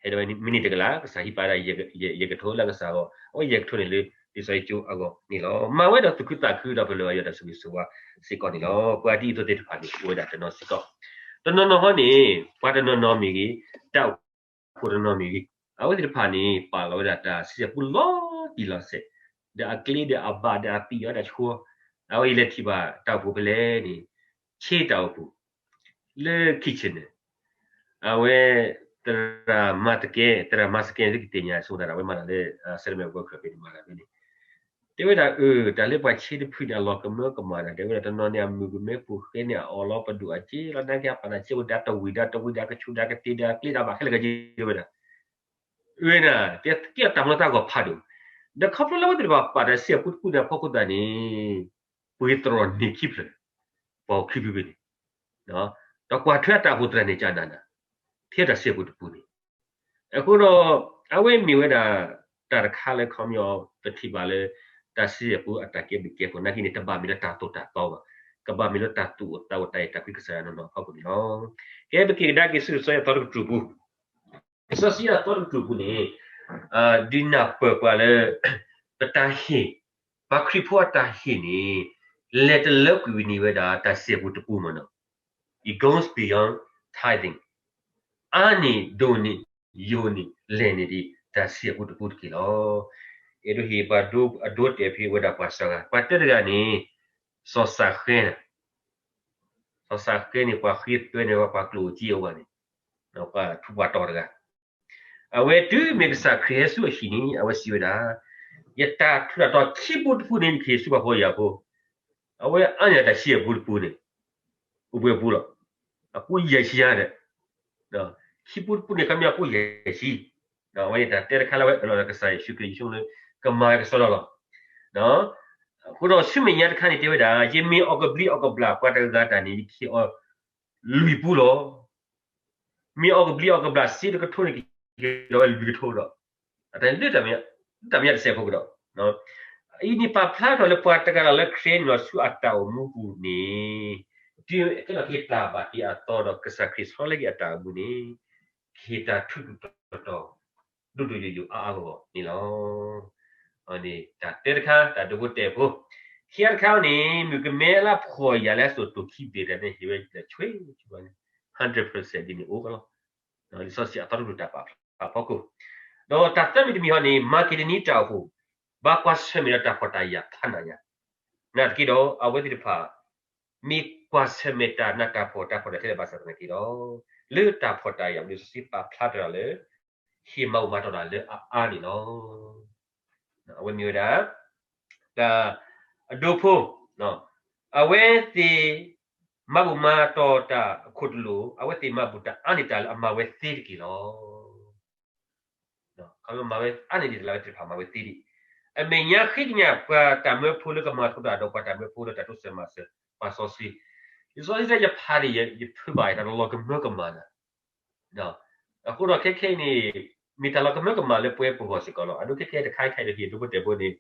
ဟဲဒီးဝဲမံးနံးတကလး ကစၢ်ဟံးပာ်ဒၣ် ယဲၢ်ကထိလၢအကစၢ်အဂီၢ်, အဝဲယဲၢ်ကထိန့ၣ်လၢလံာ်စီဆှံကၠိအဂီၢ်န့ၣ်လီၤ. မၤဝဲဒီးသူၣ်ခုသးခုဒီးပလၢၤအယွၤတၢ်ဆိၣ်ဂ့ၤဆိၣ်ဝါစ့ၢ်ကီးန့ၣ်လီၤ. ပှၤဒ်အံၤအသိးသ့ၣ်တဖၣ်န့ၣ် အိၣ်ဝဲဒၣ်တနီၤစ့ၢ်ကီး, တနီၤနီၤဟီန့ၣ် ပှၤတနီၤနီၤမ့ၢ်ဂ့ၤ, တၢ်အိၣ်ဖှိၣ်တနီၤမ့ၢ်ဂ့ၤ, အဝဲသ့ၣ်တဖၣ်န့ၣ် ပာ်လီၤဝဲဒၣ်တၢ်စံးအပူလီၤတံၢ်လီၤဆဲး, ဒီးအကျ့ဒီးအဘၣ်ဒီးအပံာ်အီၤဒီးအဆှီ, အဝဲယလဲၤထံၣ်ဘၣ်တၢ်အိၣ်ဖှိၣ်ဖဲလဲၣ်န့ၣ် ဆ့တၢ်အိၣ်ဖှိၣ် လၢ kitchen န့ၣ်, အဝဲ သရၣ်မၤသကဲ, သရၣ်မၤသကဲ သုကသ့ၣ်ညါဆိသးဒီး အဝဲမၤတၢ်လၢ Settlement Worker ဖဲန့ၣ်မၤတၢ်ဖဲန့ၣ်, တဲဝဲဒၣ်အၢ တၢ်လၢပှၤဆ့တဖုန့ၣ် အလီၤကမၢကမၣ်ဒၣ် တဲဝဲဒၣ်တနီၤန့ၣ် အမုၢ်ကမဲဖိဃဲန့ၣ် အအီၣ်လီၤပဒိၣ်အစ့လီၤ နာ်က့အပာ်တၢ်စ့အိၣ်ဒီးတဝံၣ်ဒီးတဝံၣ်ဒီးကဆူးဒီးကတ့ဒီးအကျ့ဒီးဘၣ်ခဲလၢာ်ကယဲၢ်ဝဲဒၣ် အၢနၤ တဲကဲအတၢ်မၤတၢ်ဂီၤဖးဒိၣ်, ဒီးခီဖျိလၢအဝဲသ့ၣ်တဖၣ်ပာ်တၢ်စံးအပူတပူန့ၣ်အဖီခိၣ်သတးန့ၣ် ပှ့ၤသရိာ်န့ၢ်ခံဖျၢၣ်, ပှၤအိၣ်ခံဖုဖဲန့ၣ်, ဒီးကွၢ်ထွဲအတၢ်အိၣ်ဖှိၣ်သရၣ်န့ၣ်ကနၣ်နၤ, ထဲတၢ်စံးအပူတပူန့ၣ်, အဃိဒီး အဝဲမ့ၢ်ဝဲဒၣ် တၢ်တခါလၢခီပညီ ပထံၣ်ဘၣ်လၢ တၢ်စံးအပူအတၢ်ကဲဘျုးကဲဖှိၣ် နာ်က့န့ၣ် တဘၣ်မ့ၢ်လၢတၢ်သိၣ်တၢ်သီဘၣ်, ကဘၣ်မ့ၢ်လၢတၢ်သူၣ်အိၣ်သးအိၣ်တၢ်အဲၣ်တၢ်ကွံကစၢ်ယွၤနီၢ်နီၢ်အဖီခိၣ်န့ၣ်လီၤ. ကဲ ပက့ၤကဒါက့ၤဆူလံာ်စီဆှံအသီတကတြူၢ်ပူၤ, လံာ်စီဆှံအသီတကတြူၢ်ပူၤန့ၣ် ဒုးနၢ်ပၢၢ်ပှၤလၢ ပတၢ်ဟ့ၣ်, ပှၤခရံာ်ဖိအတၢ်ဟ့ၣ်န့ၣ် လဲၤတလၢကွံာ်ဝဲန့ၣ်ဝဲဒၣ် တၢ်စံးအပူတပူမ့ၢ်နီၤ, it goes beyond tithing, အါန့ၢ်ဒိၣ်န့ၢ်ယိာ်န့ၢ်လဲၢ်န့ၢ်ဒံး တၢ်စံးအပူတပူတက့ၢ်လီၤ. အဲၣ်ဒိးဟ့ၣ်ပှၤဒိ, အဒိတဲာ်ဖဲဝဲဒၣ်ပှၤစှၤဂၤ, ပှၤတၢတဂၤန့ၣ် စီၤစးဃဲန့ၣ်, စီၤစးဃဲန့ၣ် ပှၤဃ့သွဲန့ၢ်ဝဲ ပှၤကျိၣ်စ့အဂီၢ်န့ၣ်, ပှၤထူးပှၤတီၤတဂၤ အဝဲတုၤမ့ၢ်ကစၢ်ခရံာ်ဟဲဆူအဟံၣ်န့ၣ် အဝဲစံးဝဲဒၣ်, ယတၢ်ထူးတၢ်တီၤခံပူတပူန့ၣ် ယကဟ့ၣ်ဆူပှၤဖှီၣ်ယာ်ဖိ, အဝဲအါန့ၢ်တၢ်စံးအပူတပူန့ၣ်, အိၣ်ဘှံးအပူလီၤ, အပူယဲၢ်ဆံယါဒီး, ခံပူတပူန့ၣ် ခီပညီအပူယဲၢ်ဆံ, အဝဲန့ၣ်တၢ်တဲတခါလၢအဝဲအၢၣ်လီၤဒီးကစၢ်ယ့ၣ်ၡူးခရံာ် ယဆိကမိၣ်လၢ ကမၤကစီဒီလီၤ. အဃိဒီးဆူမဲာ်ညါတခါန့ၣ်တဲဝဲဒၣ်, ယမ့ၢ်အီၣ်ကဘျံးအီၣ်ကဘျၣ်ပှၤတဂၤတၢ်န့ၣ် ယကဟ့ၣ်အီၤလွံၢ်ပူလီၤ. မ့ၢ်အီၣ်ကဘျံးအီၣ်ကဘျၣ်စ့တကထိန့ၣ် ကဟ့ၣ်လီၤဝဲလွံၢ်ကထိဒီး, အတၢ်လၢတၢ်မ့ၢ်တၢ်စဲးဖိကဒီး, အအံၤန့ၣ်ပာ်ဖျါထီၣ်လၢပှၤတဂၤလၢခရံာ်န့ၣ်လီၤဆူအတၢ်အိၣ်မူပူၤန့ၣ်, တုၤကဲထီၣ်က့ၤတၢ်ဘၣ်တ့အသီဒီးကစၢ်ခရံာ်ဆီတလဲက့ၤအတၢ်အိၣ်မူန့ၣ်, ကဟ့ၣ်တၢ်ထူးထူးတီၤတီၤ ဒိၣ်ဒိၣ်ယိာ်ယိာ်အါအါဂီၢ်ဂီၢ်န့ၣ်လီၤ. အန့ၣ်တၢ်တဲတခါ တၢ်ဒိဖိတဲာ်ဖိ, ခံခါတခါန့ၣ် မုၣ်ကမဲလၢဖှီၣ်ယာ်လၢအစိာ်တိၢ်ခံဘ့ၣ်တၢ်န့ၣ် ဟ့ၣ်ဝဲလၢဆွ့ hundred percent ဒ်န့ၣ်အိၣ်ကလီၤ. လံာ်စီဆှံအသီတကတြူၢ်တၢ်ပာ်ဖျါအဖီခိၣ်, ဒီးတၢ်သၢမံၤတမံၤဟီန့ၣ် မၤက့ဒနံတၢ်အိၣ်ဖှိၣ် ဘၣ်ကွၢ်ဆၢၣ်မဲာ်ဒီးတၢ်ဖှီၣ်တၢ်ယာ်ဖးနးညါ, နာ်သက့ဒီး အဝဲသ့ၣ်တဖၣ် မ့ၢ်ကွၢ်ဆၢၣ်မဲာ်တၢ်နးတၢ်ဖှီၣ်တၢ်ဖှီၣ်တၢ်ထဲလၢဘၣ်ဆၣ်သနာ်က့ဒီး, လၢတၢ်ဖှီၣ်တၢ်ယာ် လံာ်စီဆှံပာ်ဖျါတၢ်လၢ ဟ့ၣ်မၤဘူၣ်မၤတီၢ်တၢ်လၢအအါန့ၣ်လီၤ. အဝဲမ့ၢ်ဝဲဒၣ် တၢ်အဒိဖိ, အဝဲသ့ၣ်မၤဘူၣ်မၤတီၢ်တၢ်အခိၣ်တလိာ်, အဝဲသ့ၣ်မၤဘူၣ်တၢ်အါန့ၢ်တၢ်လၢအမၤဝဲသ့တက့ၢ်လီၤ. ခီမၤဝဲအါန့ၢ်ဒံးတၢ်လၢအဝဲသ့ၣ်တဖၣ်မၤဝဲသ့ဒံး, အမဲာ်ညါဃ့ကညးပှၤတၢ်မၢဖိလၢကမၤထီၣ်တၢ်ဒီး ပှၤတၢ်မၢဖိလၢတၢ်တိစၢၤမၤစၢၤ ပှၤစီဆှံ, ယစီဆှံတဲယဖးန့ၣ် ယဖုးဘၣ်တၢ်လီၤကမၢကမၣ်နၤ အဃိဒီးခဲခဲအံၤန့ၣ် မ့ၢ်တၢ်လီၤကမၢကမၣ်လၢပဝဲပဂီၢ်စ့ၢ်ကီးလီၤ. အဒိခဲကဲတခါခါဒီး ဟံၣ်ဒိဖိတဲာ်ဖိန့ၣ်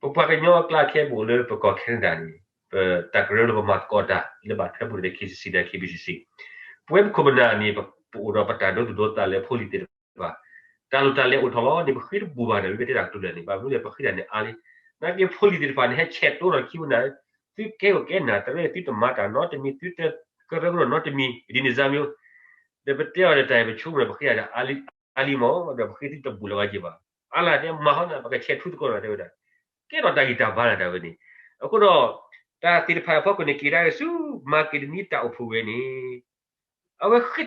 ပပှၤကညီအကျါခဲပအိၣ်လၢပကီၢ် Canada န့ၣ် ပတၢ်ကရၢလၢပမၤသကိးတၢ် လၢဘၣ်ထွဲပူၤန့ၣ် K C C ဒီး K B C C ပဝဲပခိၣ်ပနၢ်န့ၣ် ပအိၣ်ဒီးပတၢ်ဒိသူၣ်ဒိသးလၢဖိလံၤသ့ၣ်တဖၣ် တၢ်လိၣ်တၢ်လဲၤအိၣ်ထီၣ်လီၤန့ၣ် ပဃ့တဘူးဘၣ်န့ၣ် ပတဲတၢ်ကတိၤလၢာ်န့ၣ် ဘၣ်မနုၤလဲၣ် ပဃ့တၢ်န့ၣ်အါလံ. နာ်က့ဖိလံၤသ့ၣ်တဖၣ်န့ၣ် ဟဲဆဲးတိဒီးခံပနၢ် သုကဲဂီၢ်ကဲနၢ်တရၢ သုတမၤတၢ်နီတမံၤ သုတကရၢကရိနီတမံၤ ဒ်န့ၣ်စၢ်မ့ၢ် ဒီးပတဲအီၤဒီးတၢ်အံၤပဆိကမိၣ်န့ၣ် ပဃ့တၢ်န့ၣ်အါလံမး ဒီးပဃ့သုတဘူးလၢၤဝဲက့ၤဘၣ်. အါလၢတဲမၤဟီနၤ ပကဆဲးထူသကိးနၤတဲဝဲဒၣ် ကဲထီၣ်တၢ်ဂံၢ်တၢ်ဘါနၤတၢ်ဝဲန့ၣ် အဃိဒီး တၢ်သ့ၣ်တဖၣ်အဖီခိၣ်န့ၣ် က့ၤဒၣ်က့ၤဆူ မၤက့ဒနံတၢ်အိၣ်ဖှိၣ်ဝဲန့ၣ် အဝဲ ဃ့တၢ်ခွဲ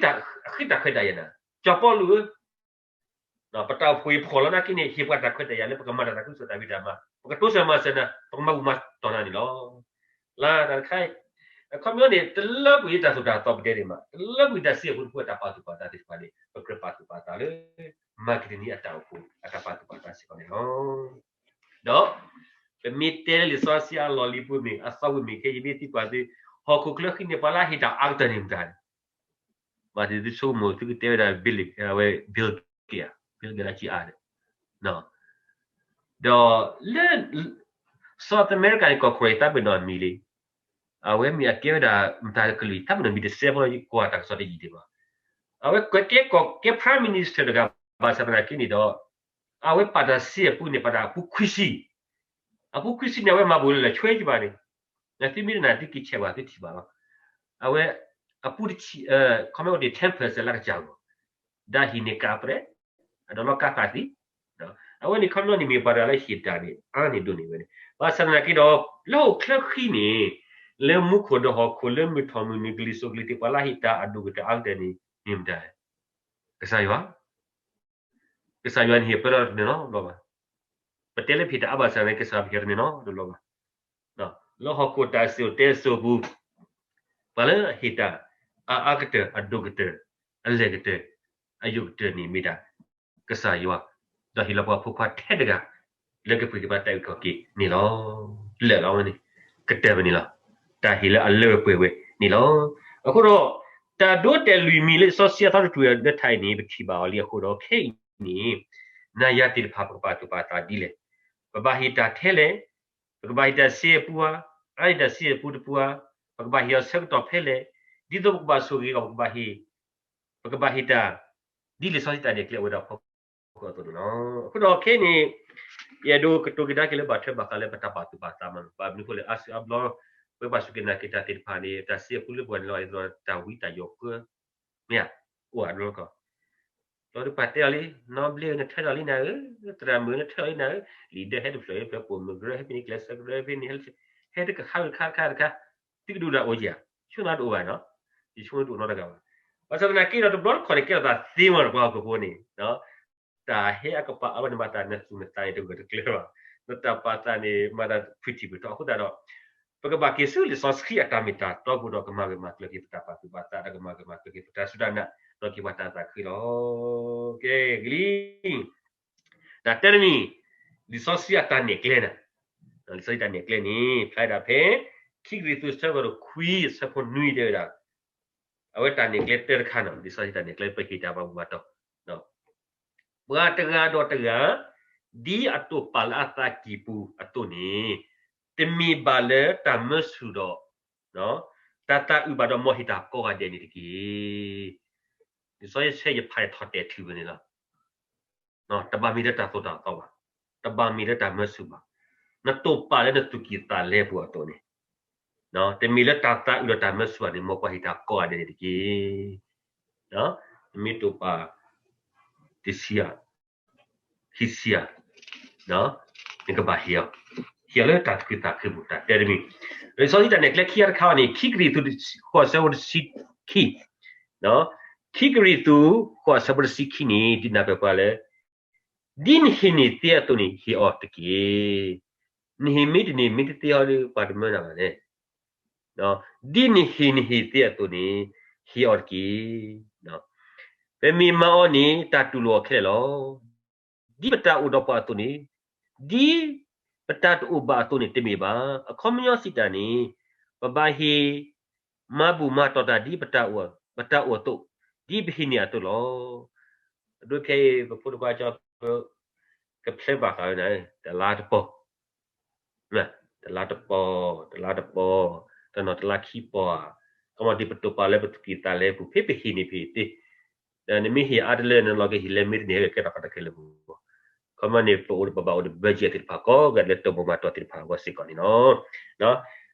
းတၢ်ယာ်နၤ စီၤပီလူးဧၢ ပတၢ်အိၣ်ဖှိၣ်အံၤဖှီၣ်လီၤနာ်က့န့ၣ် ဟ့ၣ်ပှၤတၢ်ခွဲးတၢ်ယာ်လၢပကမၤတၢ်သးခုကစီၣ်တၢ်ဖံးတၢ်မၤ ပကတိစၢၤမၤစၢၤနၤ ပကမၤဘူၣ်မၤတီၢ်နၤန့ၣ်လီၤ. လၢတၢ်တခါ အခီပညီန့ၣ် တလၢကွံာ်တၢ်သိၣ်တၢ်သီပတဲန့ၣ်မး တလၢကွံာ်တၢ်စံးအပူၤတပူၤအတၢ်ပာ်သူၣ်ပာ်သးသ့ၣ်တဖၣ်န့ၣ် ပကြၢးပာ်သူၣ်ပာ်သးလၢ မၤက့ဒနံအတၢ်အိၣ်ဖှိၣ် အတၢ်ပာ်သူၣ်ပာ်သးစ့ၢ်ကီးန့ၣ်လီၤ. ဒီး ပမ့ၢ်တဲလၢလံာ်စီဆှံအလီၢ်လံၤပူၤမ့ၢ် အသီပူၤမ့ၢ်ခဲ ယမ့ၢ်သံကွၢ်သု ဟီၣ်ခိၣ်ချၢဃံန့ၣ် ပှၤလၢအဟ့ၣ်တၢ်အါကတၢၢ်န့ၣ်မတၤန့ၣ် ဘၣ်သ့ၣ်သုဆိကမိၣ်သုကတဲဝဲဒၣ် Bill ဝဲ Bill Gates ဧါ Bill Gates လၢကံအါန့ၣ် ဒီးလၢ South America န့ၣ် ကီၢ်ခိၣ်ရၢၣ်သးပ့ၤနီၣ်အမံၤလံ အဝဲမ့ၢ်အကဲဝဲဒၣ် မတၤကလုာ်သးပ့ၤနီၣ်မံၤတစဲးဖိလီၤ ယကွၢ်တၢ်ကစီၣ်တယံာ်ဒံးဘၣ်. အဝဲကဲ ကဲ ကဲ Prime Minister တဂၤ ဘၣ်ဆၣ်သနာ်က့န့ၣ်ဒီး အဝဲပာ်တၢ်စံးအပူၤန့ၣ် ပာ်တၢ်အပူၤခွံဆံ အပူၤခွံဆံန့ၣ် အဝဲမၤဘူၣ်လၢလၢာ်ဆွဲကဘၣ်န့ၣ် နသုမ့ၢ်တနာ်သုက့ၤဆဲးဘၣ်သုထံၣ်ဘၣ်လီၤ. အဝဲ အပူၤတဆံ ခီမ့ၢ်အိၣ်ဒံး ten percent လၢကစၢ်ဂီၢ် ဒၣ်ဟံၣ်န့ၣ်ကးပြဲး အဒီးလီၢ်ကးဃာ်သံ အဝဲန့ၣ်ခီပညီန့ၣ်မ့ၢ်ပှၤတဂၤလၢဟ့ၣ်တၢ်န့ၣ် အါန့ၢ်ဒိၣ်န့ၢ်ဝဲန့ၣ် ဘၣ်ဆၣ်သနာ်က့ဒီး လၢဟီၣ်ခိၣ်ချၢဃံန့ၣ် လၢမူခိၣ်ဒီးဟီၣ်ခိၣ်လၢမုၢ်ထီၣ်မုၢ်နုာ်ကလံၤစိးကလံၤတ့ၢ်ပှၤလၢဟ့ၣ်တၢ်အဒိၣ်ကတၢၢ်အါကတၢၢ်န့ၣ် မ့ၢ်မတၤ ကစၢ်ယွၤ ကစၢ်ယွၤန့ၣ်ဟ့ၣ်ပၢလီၤတန့ၢ်နီတဘျီဘၣ်. ပတဲလၢပဟ့ၣ်တၢ်အါဘၣ်ဆၣ်န့ၣ် ကစၢ်ယွၤဟ့ၣ်တန့ၢ်နီတဘျီဘၣ်. လၢဟီၣ်ခိၣ်တၢ်စံၣ်စိၤတဲစိၤပူၤ ပှၤလၢအဟ့ၣ်တၢ် အအါကတၢၢ် အဒိၣ်ကတၢၢ် အလဲၢ်ကတၢၢ် အယိာ်ကတၢၢ်န့ၣ်မ့ၢ်ဒၣ် ကစၢ်ယွၤ ဒီးဟ့ၣ်လီၤပှၤဖိခွါထဲတဂၤ လၢကပှ့ၤက့ၤပှၤတၢ်အုၣ်က့ၤခီၣ်က့ၤန့ၣ်လီၤ. လၢာ်လီၤဝဲန့ၣ် ကတၢၢ်ဝဲန့ၣ်လီၤ. တၢ်ဟ့ၣ်လၢအလၢပှဲၤဝဲန့ၣ်လီၤ. အဃိဒီး တၢ်ဒိတဲာ်လွံၢ်မံၤလၢလံာ်စီဆှံအသီတတြူၢ်လၢထးအံၤန့ၣ် ပထံၣ်ဘၣ်အီၤလံအဃိဒီး ခဲအံၤန့ၣ် နၤယၤသ့ၣ်တဖၣ်ပကပာ်သူၣ်ပာ်သးဒ်လဲၣ်. ပဘၣ်ဟ့ၣ်တၢ်ထဲလဲၣ်, ပကဘၣ်ဟ့ၣ်တၢ်စ့အပူၤဧါ, အါန့ၢ်တၢ်စ့အပူၤတပူၤဧါ, ပကဘၣ်ဟ့ၣ်အီၤဆၢကတီၢ်ဖဲလဲၣ်, ဒ်သိးပကဘၣ်ဆိၣ်ဂ့ၤအီၤ ပကဘၣ်ဟ့ၣ် ပကဘၣ်ဟ့ၣ်တၢ် ဒ်လံာ်စီဆှံတၢ်နဲၣ်ကျဲအိၣ်ဝဲဒၣ်ဖီခိၣ်အသိးန့ၣ်လီၤ. အဃိဒီးခဲအံၤန့ၣ် ယအဲၣ်ဒိးကတိၤက့ၤဒါက့ၤလၢဘၣ်ထွဲဘၣ်ဃးလၢပတၢ်ပာ်သူၣ်ပာ်သးမး ဘၣ်မနုၤအဃိလဲၣ် အါစုအါဘျီ ပဝဲပှၤစူၢ်က့ၤနာ်က့ၤတၢ်သ့ၣ်တဖၣ်န့ၣ် တၢ်စ့အပူၤလၢပှၤန့ၣ်လီၤ အဲၣ်ဒိးတၢ်ဝံတၢ်ယိာ်ဃၢ မ့ၢ်ဧါ, အိၣ်အါဘျီကီး လီၤဒုးပှၤတဲအီၤလံ နီဘျ့ဧၢ နထၢထီၣ်လံနၤဧၢ, သရၣ်မုၣ်နထၢထီၣ်လံနၤဧၢ, လံာ်ဒၢဟဲတဖျၢၣ် ဟဲဖျၢၣ်ပိာ်မုၣ်ကရၢ ဟဲဖဲန့ၣ် ကျဲးစၢးကရၢဖဲန့ၣ် ဟဲတကဟးတခါတခါတခါ, သုကဒုးဒၣ်အိၣ်ယၤ, ဆိနၤတအိၣ်ဘၣ်နီၤ, ယဆိနၤတအိၣ်နီတဂၤဘၣ်. ဘၣ်ဆၣ်သနာ်က့ဒီး တဘျီတခီၣ်န့ၣ် ကဲထီၣ်သးသ့မး ပှၤဟီၣ်ခိၣ်ဖိန့ၣ် တၢ်ဟဲအကပၤအဝဲန့ၣ်မၤတၢ်နသူၣ်နသးန့ၣ် တဂၢၢ်တကျၢၤဘၣ်, နတၢ်ပာ်သးန့ၣ် မၤတၢ်ဖုၣ်ထံၣ်ဖုၣ်ထီ အဃိသတးဒီး ပကဘၣ်က့ၤဆူလံာ်စီဆှံအတၢ်မ့ၢ်တၢ်တီအပူၤဒီး ကမၤဂၢၢ်မၤကျၢၤက့ၤပတၢ်ပာ်သူၣ်ပာ်သး ဒီးကမၤဂၢၢ်မၤကျၢၤက့ၤပတၢ်စူၢ်တၢ်နာ် ဒီးက့ၤပှၤတၢ်သးခုလီၤ. ကဲ ကလံ တၢ်တဲတမံၤ လံာ်စီဆှံအတၢ်နဲၣ်ကျဲန့ၣ်, လံာ်စီဆှံတၢ်နဲၣ်ကျဲန့ၣ် ဖျါဒၣ်ဖဲ ခံကရံၣ်သူး အဆၢဒိၣ်ခွံ အဆၢဖိနွံတဲဝဲဒၣ်, အဝဲတၢ်နဲၣ်ကျဲတၢတခါန့ၣ် လံာ်စီဆှံတၢ်နဲၣ်ကျဲ ပဟ့ၣ်တၢ်ဘၣ်ဘူၣ်ဘၣ်တီၢ် ပှၤတဂၤဒီးတဂၤ ဒ်အတိာ်ပာ်လၢအသးကံၢ်ပူၤအသိးန့ၣ် တမ့ၢ်ဘၣ်လၢတၢ်မၢဆူၣ်ဒီး တၢ်သးအုးဘၣ်ဒီး မ်ဟ့ၣ်တၢ်ကိးဂၤဒဲးန့ၣ်တက့ၢ်. လံာ်စီဆှံယဖးထီၣ်တဲာ်ထုးဝဲန့ၣ်လီၤ. တဘၣ်မ့ၢ်လၢတၢ်သိၣ်တၢ်သီဘၣ်, တဘၣ်မ့ၢ်လၢတၢ်မၢဆူၣ်ဘၣ်, နတိာ်ပာ်လၢနသူၣ်ကံၢ်သးလဲပူၤအသိးန့ၣ်, တမ့ၢ်လၢတၢ်သးအုးဒီးတၢ်မၢဆူၣ်ဘၣ်န့ၣ် မ်ပှၤဟ့ၣ်တၢ်ကိးဂၤဒဲးန့ၣ်တက့ၢ်. နမ့ၢ်တိာ်ပာ် တဆံဧါ, ခံဆံဧါ, နကဘၣ်ဟ့ၣ်အီၤ, ဟ့ၣ်အီၤလၢတၢ်သူၣ်ခုသးခုပူၤ တၢ်တဲတမံၤ, လံာ်စီဆှံတၢ်နဲၣ်ကျဲခံဂၤတခါန့ၣ် ခံကရံၣ်သူး ဃိး အဆၢဖိတဆံခံ, ခံကရံၣ်သူး ဃိး အဆၢဖိတဆံခံန့ၣ် ဒုးနၢ်ပၢၢ်ပှၤလၢ ဒ်နဟ့ၣ်န့ၢ်သ့အသိးန့ၣ် ဟ့ၣ်အီၤတက့ၢ်. နဟ့ၣ်မ့ၢ်တန့ၢ် မ့ၢ်တသ့ဟီဒီး ပှၤတမၢနၤဘၣ်န့ၣ်, ဒ်နဟ့ၣ်နဟ့ၣ်သ့အသိးန့ၣ် ဟ့ၣ်အီၤတက့ၢ်. ပမ့ၢ်မၤအီၤန့ၣ် တၢ်တူၢ်လိာ်အီၤခဲလၢာ်လီၤ. ဒ်ပတၢ်အိၣ်ဒီးပှၤအသိးန့ၣ်, ဒ်ပတၢ်တအိၣ်ဘၣ်အသိးန့ၣ်တမ့ၢ်ဘၣ်. အခီပညီစံးတၢ်န့ၣ်, ပဘၣ်ဟ့ၣ် မၤဘူၣ်မၤတီၢ်တၢ်ဒ်ပတၢ်အိၣ်အသိး, ဒ်ပဟ့ၣ်န့ၢ်အသိးလီၤ. အဒိခဲအံၤ ပဖိတခွါကၠီ ကဖျဲးဘၣ်ဃးဝဲန့ၣ် တလါတပီၢ် တလါတပီၢ်, တလါတပီၢ်, တနီၤတလါခံပီၢ်ဧါ, ခီမီဒ်ပတိာ်ပာ်လၢပသူၣ်ကံၢ်သးလဲပူၤ ဖဲပဟ့ၣ်န့ၣ်ဖဲသ့, ဒီးနမ့ၢ်ဟ့ၣ်အါတလၢနလီၤကဟ့ၣ်လၢမ့ၢ်တန့ၢ်ဟဲကဲထီၣ်ကတၢၢ်ခဲလၢာ်ပူၤ, ခီမီန့ၣ် ပအိၣ်ဒီးပဘၣ်အိၣ်ဒီး budget သ့ၣ်တဖၣ်ကိးဂၤလၢတၢ်ဘိးမၤတီၢ်သ့ၣ်တဖၣ်အဂီၢ်စ့ၢ်ကီးန့ၣ်လီၤ.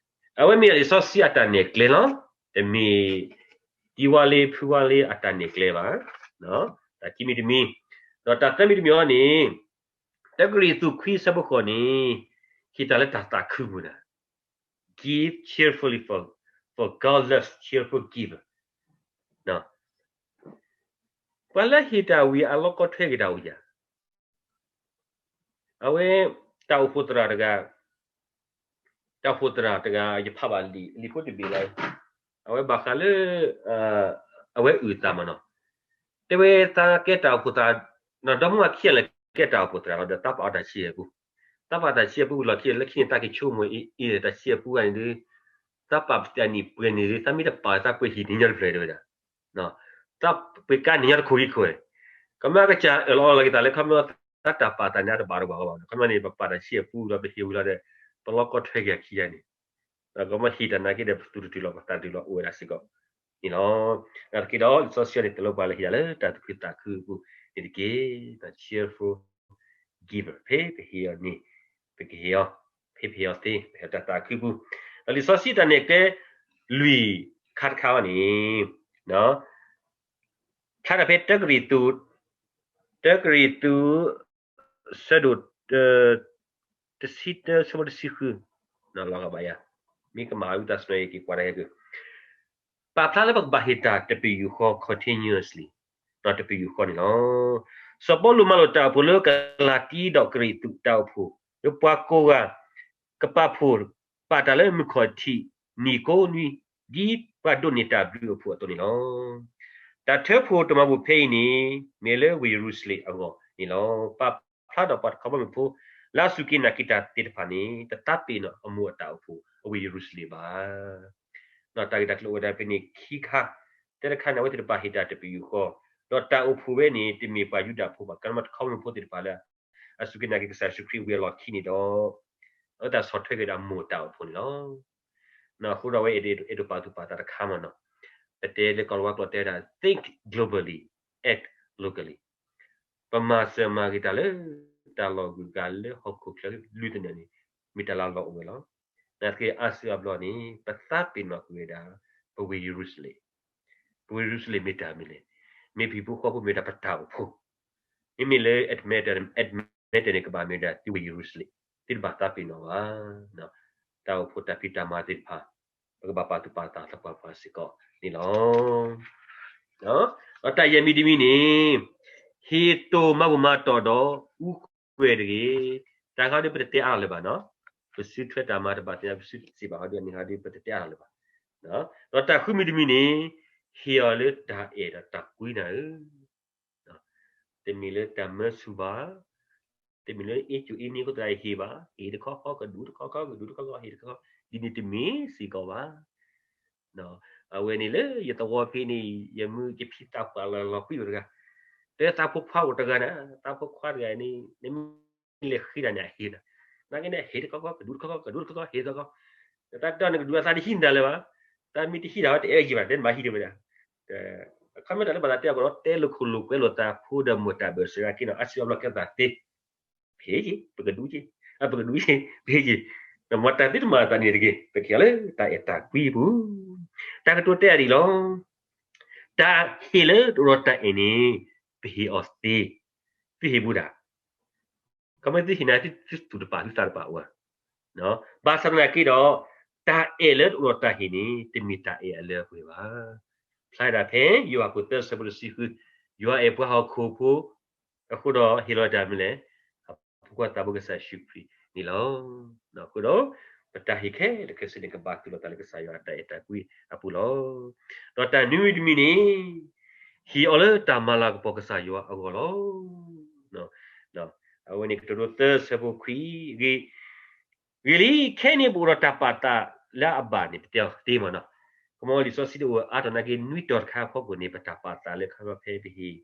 အဝဲမ့ၢ်လံာ်စီဆှံအတၢ်နဲၣ်ကျဲလီၤ. တမ့ၢ် တံၤဝါလ့ဖုဝါလ့အတၢ်နဲၣ်ကျဲဘၣ်. တၢ်ခံမံၤတမံၤ, ဒီးတၢ်သၢမံၤတမံၤအံၤန့ၣ်, တၢကရံၣ်သူးခွံဆၢဖိဃိးန့ၣ်, ဟ့ၣ်တၢ်လၢတၢ်သးခုပူၤန့ၣ်, give cheerfully, for, for God loves cheerful giver. ပှၤလၢဟ့ၣ်တၢ်ဝံၤအလီၢ်ကီထွဲက့ၤတၢ်အိၣ်ယၤ အဝဲ တၢ်အိၣ်ဖှိၣ်သရၣ်တဂၤ, တၢ်အိၣ်ဖှိၣ်သရၣ်တဂၤ ယဖးဘၣ်လံာ်ဖိတဘ့ၣ်လီၤ. အဝဲဘၣ်ဃးလၢ အဝဲအုၣ်အသးမးနီၤ, တဲဝဲသးကဲတၢ်အိၣ်ဖှိၣ်သရၣ်, ဒီမါဝၤခံဂၤလၢာ်ကဲတၢ်အိၣ်ဖှိၣ်သရၣ်လီၤဒီး သးပာ်အီၤတၢ်ဆံးအပူၤ, သးပာ်တၢ်ဆံးအပူၤလီၢ်ခံ လၢခံန့ၣ် သးက့ၤဆိကမိၣ်အံၤ အံၤတၢ်ဆံးအပူၤဂၤန့ၣ်ဒုး, သးပာ်ပတၢ်နံၣ်ပှဲၤန့ၣ်ဒုး သးမ့ၢ်တပာ်သးပှဲၤဟံၣ်န့ၣ်ညီတဖျၢၣ်တဲဝဲဒၣ် သးပှဲၤကါန့ၣ်ညီတခိၣ်ဂံၢ်ခိၣ်, ကမၣ်ကစၢ်အၢၣ်လီၤအီလီၤက့ၤသးလၢ ခီမီ သးတၢ်ပာ်သးန့ၣ်တဘၣ်တဘၣ်ဘၣ်, ခီမီန့ၣ် ပပာ်တၢ်ဆံးအပူၤဒီး ပဟ့ၣ်ဝံၤလီၤဒီး ပလီၢ်ကီထွဲက့ၤအခံဂၤန့ၣ်, ခီမီဟ့ၣ်တၢ်နာ်က့ဒီး ပသူၣ်တတုၤလီၤ ပသးတတုၤလီၤအိၣ်ဝဲဒၣ်စ့ၢ်ကီးန့ၣ်လီၤ. နာ်သက့ဒီး လံာ်စီဆှံန့ၣ် တလိၣ်ပှၤလၢဟ့ၣ်တၢ်လၢ တၢ်သူၣ်ခုသးခုအပူၤန့ၣ်တက့ၢ်. cheerful giver ဖဲပဟ့ၣ်အီၤန့ၣ်, ပကဟ့ၣ်အီၤ, ဖဲပဟ့ၣ်အီၤသ့ ပဟ့ၣ်တၢ်သးခုပူၤ, ဒီးလံာ်စီဆှံတၢ်နဲၣ်ကျဲ လွံၢ်ခါတခါအံၤန့ၣ်, ဖျါထီၣ်ဖဲတၢကရံၣ်သူး, တၢကရံၣ်သူး ဆၢဒိၣ် တဆံတၢ ဆၢဖိတဆံဃု, လီၤဂာ်ဘၣ်ယၤ, မ့ၢ်ကမၤဝံသးစူၤ ယက့ၤကွၢ်တၢ်ဟဲက့ၤ, ပာ်ဖျါလၢပကဘၣ်ဟ့ၣ်တၢ်တပယူာ်ဃီ continuously, တပယူာ်ဃီန့ၣ်လီၤ. စီၤပီလူးမၤလိာ်တၢ်အိၣ်ဖှိၣ်လၢကလၤတံဒီးကရံၣ်သူးတၢ်အိၣ်ဖှိၣ် လၢပှၤကိးဂၤ ကပာ်ဖှိၣ်ပာ်တၢ်လၢမုၢ်ခီၣ်ထံးနံၣ်ကိးနွံ ဒ်ပှၤဒိးန့ၢ်တၢ်ဘျုးအဖှိၣ်အသိးန့ၣ်လီၤ. တၢ်ထၢဖှိၣ်တမၤဘူၣ်ဖဲအံၤန့ၣ် မ့ၢ်လၢဝ့ၢ်ယရူၤၡလ့ၣ်အဂီၢ်န့ၣ်လီၤ. ပာ်ဖျါဒီးပှၤတခီဘီမုၢ်ဖိ လၢအစူၢ်က့ၤနာ်က့ၤတၢ်သ့ၣ်တဖၣ်န့ၣ် တသးပ့ၤနီၣ်အမိၢ်အတၢ်အိၣ်ဖှိၣ်အဝ့ၢ်ယရူၤၡလ့ၣ်ဘၣ်. ဒီးတၢ်ဂ့ၢ်တၢ်ကျိၤအိၣ်ဝဲဒၣ်ဖဲန့ၣ်ခံခါ, တၢတခါန့ၣ် အဝဲသ့ၣ်တဖၣ်ဟ့ၣ်တၢ်တပယူာ်ဃီ, ဒီးတၢ်အိၣ်ဖှိၣ်ဝဲန့ၣ် တမ့ၢ်ပှၤယူဒၤဖိဘၣ်, ကမၣ်တခီဘီမုၢ်ဖိသ့ၣ်တဖၣ်လၢ အစူၢ်က့ၤနာ်က့ၤကစၢ်ယ့ၣ်ၡူးခရံာ်ဝံၤအလီၢ်ခံန့ၣ်ဒီး အဝဲသ့ၣ်ဆီၣ်ထွဲက့ၤဒီးအမိၢ်တၢ်အိၣ်ဖှိၣ်န့ၣ်လီၤ. အဃိဒီးအဝဲ အဲၣ်ဒိးပာ်သူၣ်ပာ်သးတခါမးနီၤ, ပတဲလၢကီၢ်လၤဝါကျိာ်တဲဒၣ် think globally, act locally, ပမၤစၢၤမၤဂ့ၤတၢ်လၢ တၢ်လီၢ်ဂုၤကၤလၢဟီၣ်ခိၣ်ချၢလွံၢ်သနၢၣ်န့ၣ် မ့ၢ်တၢ်လၢအလီၢ်အိၣ်ဝဲလီၤ. နာ်သက့အါစုအါဘျီန့ၣ် ပသးပ့ၤနီၣ်ကွံာ်ဝဲဒၣ် ပဝ့ၢ်ယရူၤၡလ့ၣ်, ပဝ့ၢ်ယရူၤၡလ့ၣ်မ့ၢ်တၢ်မနုၤလဲၣ်, မ့ၢ်ဖံးဖိဃီဖိမ့ၢ်ဝဲဒၣ်ပတၢ်အိၣ်ဖှိၣ်, မ့မ့ၢ်လၢ Edmonton, Edmonton န့ၣ် ကဘၣ်မ့ၢ်ဝဲဒၣ်သုဝ့ၢ်ယရူၤၡလ့ၣ်, သုတဘၣ်သးပ့ၤနီၣ်ဘၣ် တၢ်အိၣ်ဖှိၣ်တၢ်ဖံးတၢ်မၤသ့ၣ်တဖၣ်, ပကဘၣ်ပာ်သူၣ်ပာ်သးသပှၢ်ပှၢ်စ့ၢ်ကီးန့ၣ်လီၤ. ဒီးတၢ်ယဲၢ်မံၤတမံၤန့ၣ်, ဟ့ၣ်တိၢ်မၤဘူၣ်မၤတီၢ်ဒီးအူကွဲၤတဂ့ၤ. တၢ်ဟီဒုးပတတဲအါထီၣ်လၢၤဘၣ်နီၤ, ပစုထွဲတၢ်မၤတဘၣ်သ့ၣ်ညါ ပစုစံးဘၣ်ဟီဒုးန့ၣ်ဟီဒုး ပတတဲအါထီၣ်လၢၤဘၣ်. ဒီးတၢ်ဃုမံၤတမံၤန့ၣ်, ဟ့ၣ်အီၤလၢတၢ်အဲၣ်ဒီးတၢ်ကွံနၤဧၢ တမ့ၢ်လၢတၢ်မၢဆူၣ်ဘၣ်, တမ့ၢ်လၢအ့ၣ်ကူအ့ၣ်န့ၣ်အဃိသတးဟ့ၣ်ဘၣ်, ဟ့ၣ်တခီခီ ကဒူးတခီခီ ကဒူးတခီခီ ဟ့ၣ်တခီခီ, ဒ်န့ၣ်တမ့ၢ်စ့ၢ်ကီးဘၣ်. အဝဲန့ၣ်လၢယသဝီဖဲန့ၣ် ယမုၢ်ယဖံသးပှၢ်လီၤလီၤကွံာ်ဝဲတဂၤ, တဲသးဖိခွါအိၣ်တဂၤန့ၣ်, သးဖိခွါတဂၤန့ၣ် နမ့ၢ်လဲၤဃ့တၢ်န့ၣ်အဟ့ၣ်နၤ, နာ်က့န့ၣ် ဟ့ၣ်တခီခီ ကဒူးတခီခီ ကဒူးတခီခီ ဟ့ၣ်တခီခီ, တၢ်တၢ်န့ၣ်ကဒူးအသးတဟံးနၤလၢၤဘၣ်, တၢ်မ့ၢ်တဟံးနၤဝဲတအဲၣ်ယံၤဘၣ် တဲနဘၣ်ဟံးတဝဲဒၣ် အခီမ့ၢ်တၢ်လၢဘၣ်သးတဲအီၤကီးလီၤ တဲလိာ်ခိၣ်လိာ်ကွဲလိာ်သးဖိဒီးမိၢ်တၢ်ဘၢၣ်စၢၤအက့နီၤ အါစုအါဘျီကဲသးသ့, ပဟ့ၣ်က့ၤ ပကဒူးက့ၤ, ပကဒူးက့ၤ ပဟ့ၣ်က့ၤ, ဒီးမ့ၢ်တၢ်သ့တမၤသးန့ၣ်တဂ့ၤ ပကဟ့ၣ်လၢတၢ်အဲၣ်တၢ်ကွံပူၤ, တၢ်ကတိၤတဲအဒံးလီၤ, တၢ်ဟ့ၣ်လၢတအိၣ်ဒီးတၢ်အဲၣ်န့ၣ် ပဟ့ၣ်အီၤသ့, သုဟ့ၣ်ဘူးဒၣ် ခီမ့ၢ်သုဟ့ၣ်နၤ သုသူၣ်တပာ် သုသးတပာ်အိၣ်ဧါ. ဘၣ်ဆၣ်သနာ်က့ဒီး တၢ်အဲၣ်လၢတအိၣ်ဒီးတၢ်ဟ့ၣ်န့ၣ် တမ့ၢ်တၢ်အဲၣ်အလၢအပှဲၤဘၣ်. ဖျါဒၣ်ဖဲ ယိၤဟၣ်ခိၣ်သၢဆၢဖိတဆံဃု, ယွၤအဲၣ်ပှၤဟီၣ်ခိၣ်ဖိ အဃိဒီးဟ့ၣ်လီၤတၢ်မနုၤလဲၣ်, အဖိခွါသးဘိကစၢ်ယ့ၣ်ၡူးခရံာ်န့ၣ်လီၤ. အဃိဒီး ပတၢ်ဟ့ၣ်ခဲလၢာ်ခဲဆ့န့ၣ် ကဘၣ်သုးလီၤသးလၢကစၢ်ယွၤအတၢ်အဲၣ်တၢ်ကွံအပူၤလီၤ. ဒီးတၢ်နွံမံၤတမံၤန့ၣ် ဟ့ၣ်အီၤလၢတၢ်မၤလၤကပီၤကစၢ်ယွၤအဂီၢ်လီၤ. အဝဲန့ၣ်ကတိၤဒိသၢဆၢဖိခွံ, ဂ့ၤ, ဂ့ၤလံ, ခဲအံၤန့ၣ် ပအိၣ်ဒီးတၢ်ပာ်သးလၢအဘၣ်န့ၣ် ပတဲအီၤသ့မ့ၢ်နီၤ. ကမီလံာ်စီဆှံတအိၣ်အါထီၣ်နာ်က့ နွံတီၤတခါအဖီခိၣ်န့ၣ် ပတၢ်ပာ်သးလၢခီဖျိဖဲပဟ့ၣ်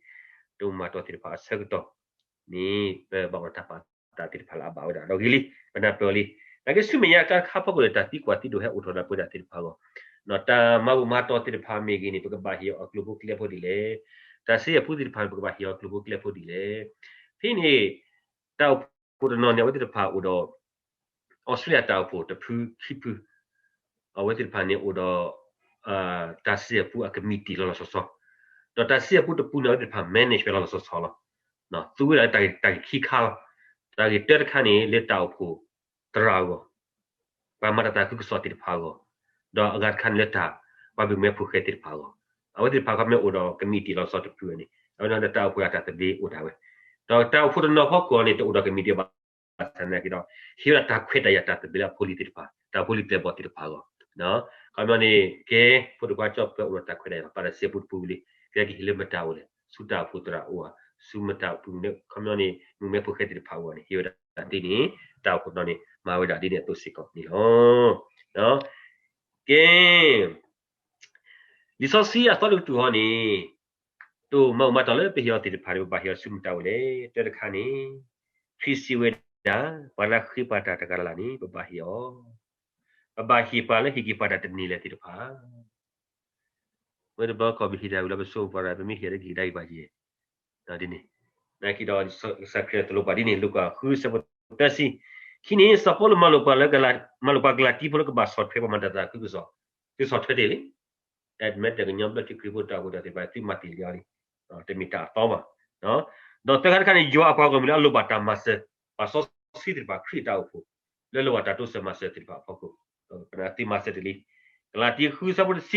တၢ်မၤတီၢ်သ့ၣ်တဖၣ်အဆၢကတီၢ်န့ၣ် ပဘၣ်အိၣ်တၢ်ပာ်သးသ့ၣ်တဖၣ်လၢအဘၣ်ဝဲဒၣ်ဒီးဂ့ၤလံ, ပနၢ်ပၢၢ်လံ. နာ်က့ဆူမဲာ်ညါတခါဖီခိၣ်န့ၣ် တၢ်သံကွၢ်သံဒိၣ်ဟဲအိၣ်ထီၣ်ဒီးပဝဲဒၣ်သ့ၣ်တဖၣ်အဂီၢ်, တၢ်မၤဘူၣ်မၤတီၢ်သ့ၣ်တဖၣ်မ့ၢ်ဂ့ၤန့ၣ် ပကဘၣ်ဟ့ၣ်အီၤအကျိၤဖိကျဲဖိဒ်လဲၣ်, တၢ်စံယၢ်ပူသ့ၣ်တဖၣ်န့ၣ် ပကဘၣ်ဟ့ၣ်အီၤအကျိၤဖိကျဲဖိဒ်လဲၣ်. ဖဲန့ၣ် တၢ်အိၣ်ဖှိၣ်တနီၤန့ၣ် အဝဲသ့ၣ်တဖၣ်အိၣ်ဒီး အီစထြ့လယါတၢ်အိၣ်ဖှိၣ်တဖုခံဖု, အဝဲသ့ၣ်တဖၣ်န့ၣ်အိၣ်ဒီး တၢ်စံယၢ်ပူအကမံးတံာ်လီၤလီၤဆီဆီ, ဒီးတၢ်စံယၢ်ပူတပူန့ၣ် အဝဲသ့ၣ်တဖၣ် manage ဝဲလီၤလီၤဆီဆီလီၤ. သူဝဲဒၣ်လၢတၢ်ဂ့ၢ်ခံခါလီၤ. တၢ်ဂ့ၢ်တၢတခါန့ၣ် လၢတၢ်အိၣ်ဖှိၣ်သရၣ်အဂီၢ်, ပှၤမၤတၢ်သးခုကစီၣ်သ့ၣ်တဖၣ်အဂီၢ်, ဒီးအဂၤတခါန့ၣ်လၢတၢ် ပှၤဘုၣ်မဲဖိဃဲသ့ၣ်တဖၣ်အဂီၢ်, အဝဲသ့ၣ်တဖၣ်ခီမ့ၢ်အိၣ်ဒီးကမံးတံာ်လီၤဆီတဖုန့ၣ် အဝဲန့ၣ်ဒီးတၢ်အိၣ်ဖှိၣ်အတၢ်သဘျ့အိၣ်ဒၣ်ဝဲ, ဒီးတၢ်အိၣ်ဖှိၣ်တနီၤဖီခိၣ်န့ၣ် တအိၣ်ဒီးကမံးတံာ်ဘၣ် ဘၣ်ဆၣ်သနာ်က့ဒီး ဟ့ၣ်ဝဲဒၣ်တၢ်ခွဲးတၢ်ယာ်တၢ်သဘျ့လၢအဖိလံၤသ့ၣ်တဖၣ်, တၢ်ဖိလံၤပျဲၢ်ဘီၣ်သ့ၣ်တဖၣ်အဂီၢ်, ခီပညီန့ၣ် ကဲ ဖိဒိၣ်ခွါကၠီၣ်ပၢၤအိၣ်ဒီးတၢ်ခွဲးတၢ်ယာ်လီၤ, ပာ်တၢ်စံယၢ်ပူတပူလံ, ကဲကဟ့ၣ်လၢမတၤအိၣ်လဲၣ်, ဆူတၢ်အိၣ်ဖှိၣ်သရၣ်အအိၣ်ဧါ, ဆူမတၤအိၣ်ပူၤ, ခီပညီန့ၣ် မုၣ်မဲဖိဃဲသ့ၣ်တဖၣ်အဂီၢ်န့ၣ် ဟ့ၣ်ဝဲဒၣ်သ့န့ၣ် တၢ်အိၣ်ဖှိၣ်တနီၤန့ၣ် မၤဝဲဒၣ်ဒ်န့ၣ်အသိးစ့ၢ်ကီးန့ၣ်လီၤ. ကဲ လံာ်စီဆှံအသီတကတြူၢ်ဟီန့ၣ် တၢ်မၤဘူၣ်မၤတီၢ်လၢပဟ့ၣ်အီၤသ့ၣ်တဖၣ်န့ၣ် ပဘၣ်ဟ့ၣ်အီၤဆူမတၤအိၣ်လဲၣ်. တၢတခါန့ၣ် ခရံာ်စံးဝဲဒၣ် ပှၤလၢအဃ့ပှၤတၢ်တဂၤလၢ်လၢ်န့ၣ် ပဘၣ်ဟ့ၣ်အီၤ, ပဘၣ်ဟ့ၣ်ပှၤလၢဟ့ၣ်က့ၤပှၤတၢ်တန့ၢ်လၢၤသ့ၣ်တဖၣ် ဝဲတဘျီခီပဟ့ၣ်တၢ်ဝံၤလီၤ ပဆိမိၣ်ပှၤရၤ ပမ့ၢ်ဟ့ၣ်လၢကဟ့ၣ်ဒၣ်ဂ့ၤဘၣ်ယဲၢ်, ဒ်န့ၣ်, နာ်က့ဒီး ကစၢ်ခရံာ်တလိၣ်ပှၤဒ်န့ၣ် လူၤကၣ်ဃုဆၢဖိသၢဆံ, ခံန့ၣ် စီၤပီလူးမၤလိာ်ပှၤလၢကလၤ, မၤလိာ်ပှၤကလၤတံဖိလၢကဘၣ်ဆီၣ်ထွဲပှၤမၤတၢ်သးခုကစီၣ်, သုဆီၣ်ထွဲတ့ၢ်လံ Advent ကညီဘျၢထံခရံာ်ဖိတၢ်အိၣ်ဖှိၣ်သ့ၣ်တဖၣ် သုမၤတ့ၢ်လံအီၤလံ, တမ့ၢ်တၢ်အသီဘၣ်. ဒီးသၢခါတခါန့ၣ် ယွၤအပှၤဂီၢ်မုၢ်လၢအလိၣ်ဘၣ်တၢ်မၤစၢၤ, ပှၤစီဆှံသ့ၣ်တဖၣ် ခရံာ်အတၢ်အိၣ်ဖှိၣ် လၢလိၣ်ဘၣ်တၢ်တိစၢၤမၤစၢၤသ့ၣ်တဖၣ်အဖီခိၣ်, ပသုမၤစၢၤတ့ၢ်လံ. ကလၤတံဃုဆၢဖိတဆံ,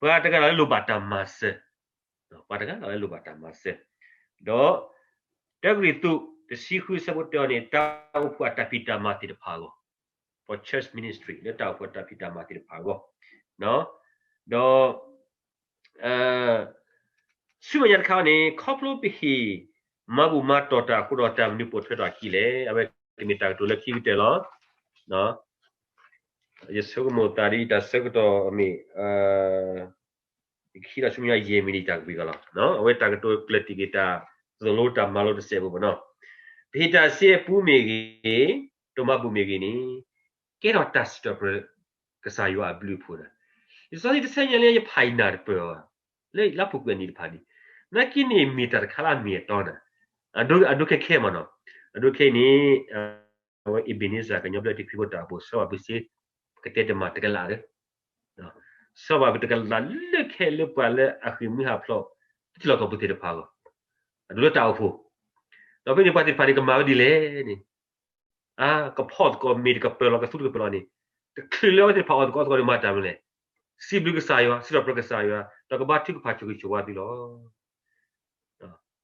ပှၤတဂၤလၢ်လၢလိၣ်ဘၣ်တၢ်မၤစၢၤ, ပှၤတဂၤလၢ်လၢလိၣ်ဘၣ်တၢ်မၤစၢၤ, ဒီး တၢကရံၣ်သူး တဆံဃုဆၢဖိတၢန့ၣ် တၢ်အိၣ်ဖှိၣ်အတၢ်ဖံးတၢ်မၤသ့ၣ်တဖၣ်အဂီၢ်, for church ministry လၢတၢ်အိၣ်ဖှိၣ်အတၢ်ဖံးတၢ်မၤသ့ၣ်တဖၣ်အဂီၢ်, ဒီး ဆူမဲာ်ညါတခါန့ၣ် ခီဖျိပဟ့ၣ်မၤဘူၣ်မၤတီၢ်တၢ်အဃိဒီး တၢ်မနုၤပိာ်ထွဲထီၣ်အခံလဲၣ်. အဝဲကမ့ၢ်တၢ်ကတိၤလၢခံကတၢၢ်လီၤ. ယဆိကမိၣ်သးဒ်အံၤ တၢ်ဆၢကတီၢ်မ့ၢ် ယကဟံးဒီးဆူမဲာ်ညါယဲၢ်မံးနံးတၢ်ကဘှံးကလီၤ. အဝဲတၢ်ကတိၤကျၢၢ်တံၢ်က့ၤတၢ်သိၣ်လိတၢ်မၤလိတစဲးဖိဘၣ်နီၤ. ပဟ့ၣ်တၢ်စံးပူမ့ၢ်ဂ့ၤ, တၢ်မၤဘူၣ်မ့ၢ်ဂ့ၤန့ၣ် ကဲထီၣ်တၢ်စံးထီၣ်ပတြၢၤကစၢ်ယွၤအဘျုးအဖှိၣ်န့ၣ်, လံာ်စီဆှံတဆၢညါလၢယဖးယနၢ်တပၢၢ်ဘၣ်, လၢလါပူၤကွံာ်အနံၣ်တဖၣ်န့ၣ်, နာ်က့န့ၣ်မ့ၢ်တၢ်တခါလၢအမ့ၢ်အတီန့ၣ်, အဒိခဲခဲမးနီၤ, အဒိခဲအံၤန့ၣ် အဝဲ Ebenezer ကညီဘျၢထံခရံာ်ဖိတၢ်အိၣ်ဖှိၣ် စီၤဘၣ်ပူၤစ့ ပကတဲတမၤတကလးလၢ စီၤဘၣ်ပူၤတကလးလၢခဲလၢပှၤလၢအဃ့ၢ်မှံဟးဖျိး ထံလီၢ်ကီၢ်ပူၤသ့ၣ်တဖၣ်အဂီၢ်, အဒိလၢတၢ်အိၣ်ဖှိၣ်, ဒီးဖဲန့ၣ်ပှၤသ့ၣ်တဖၣ်န့ၣ် ကမၤဝဲဒ်လဲၣ်န့ၣ်, အါ ကဖီၣ်သကိးမ့ၢ်တကပၢၢ်လီၤ ကသူတကပၢၢ်လီၤန့ၣ်, တချုးလၢအဝဲသ့ၣ်တဖၣ်အီၣ်သကိးသကိးန့ၣ်မၤတၢ်မနုၤလဲၣ်, စံးဘျုးကစၢ်ယွၤ စံးထီၣ်ပတြၢၤကစၢ်ယွၤ ဒီးကဘါထုကဖၣ်ဆိၣ်ဂ့ၤဆိၣ်ဝါသုလီၤ.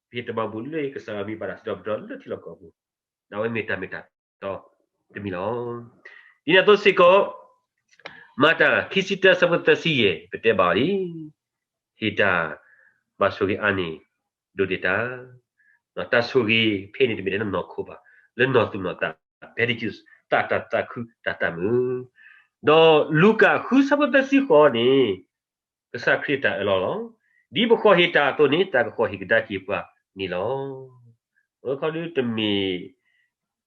ပဟ့ၣ်တၢ်မၤဘူၣ်လၢကစၢ်ယွၤမံဘၣ်တၢ်စံးထီၣ်ပတြၢၤလၢထံလီၢ်ကီၢ်ပူၤ, ဒီးအဝဲမ့ၢ်တၢ်မ့ၢ်တၢ်တီတမံၤလီၤ. ဒ်န့ၣ်အသိးစ့ၢ်ကီး မၤတၢ်ခံဆံတၢဆၢဖိသၢဆံယဲၢ် ပတဲဘၣ်အီၤလံ, ဟ့ၣ်တၢ်ဘၣ်ဆိၣ်ဂ့ၤအါန့ၢ် ဒိၣ်ဒိၣ်တၢ်, တၢ်ဆိၣ်ဂ့ၤဖဲန့ၣ်တမ့ၢ်လၢနီၢ်ခိဘၣ်, လၢနီၢ်သူၣ်နီၢ်သး benedictus တၢ်တၢ်သးခုတၢ်သးမုာ်, ဒီးလူၤကၣ်ဃုဆၢဖိသၢဆံဃိးန့ၣ် ကစၢ်ခရံာ်တၢ်အၢၣ်လီၤလီၤ. ဒ်ပဃီၣ်ဟ့ၣ်တၢ်အသိးန့ၣ် တၢ်ကဃီၣ်ဟ့ၣ်ကဒါက့ၤပှၤန့ၣ်လီၤ. အဝဲခီဒုတမ့ၢ်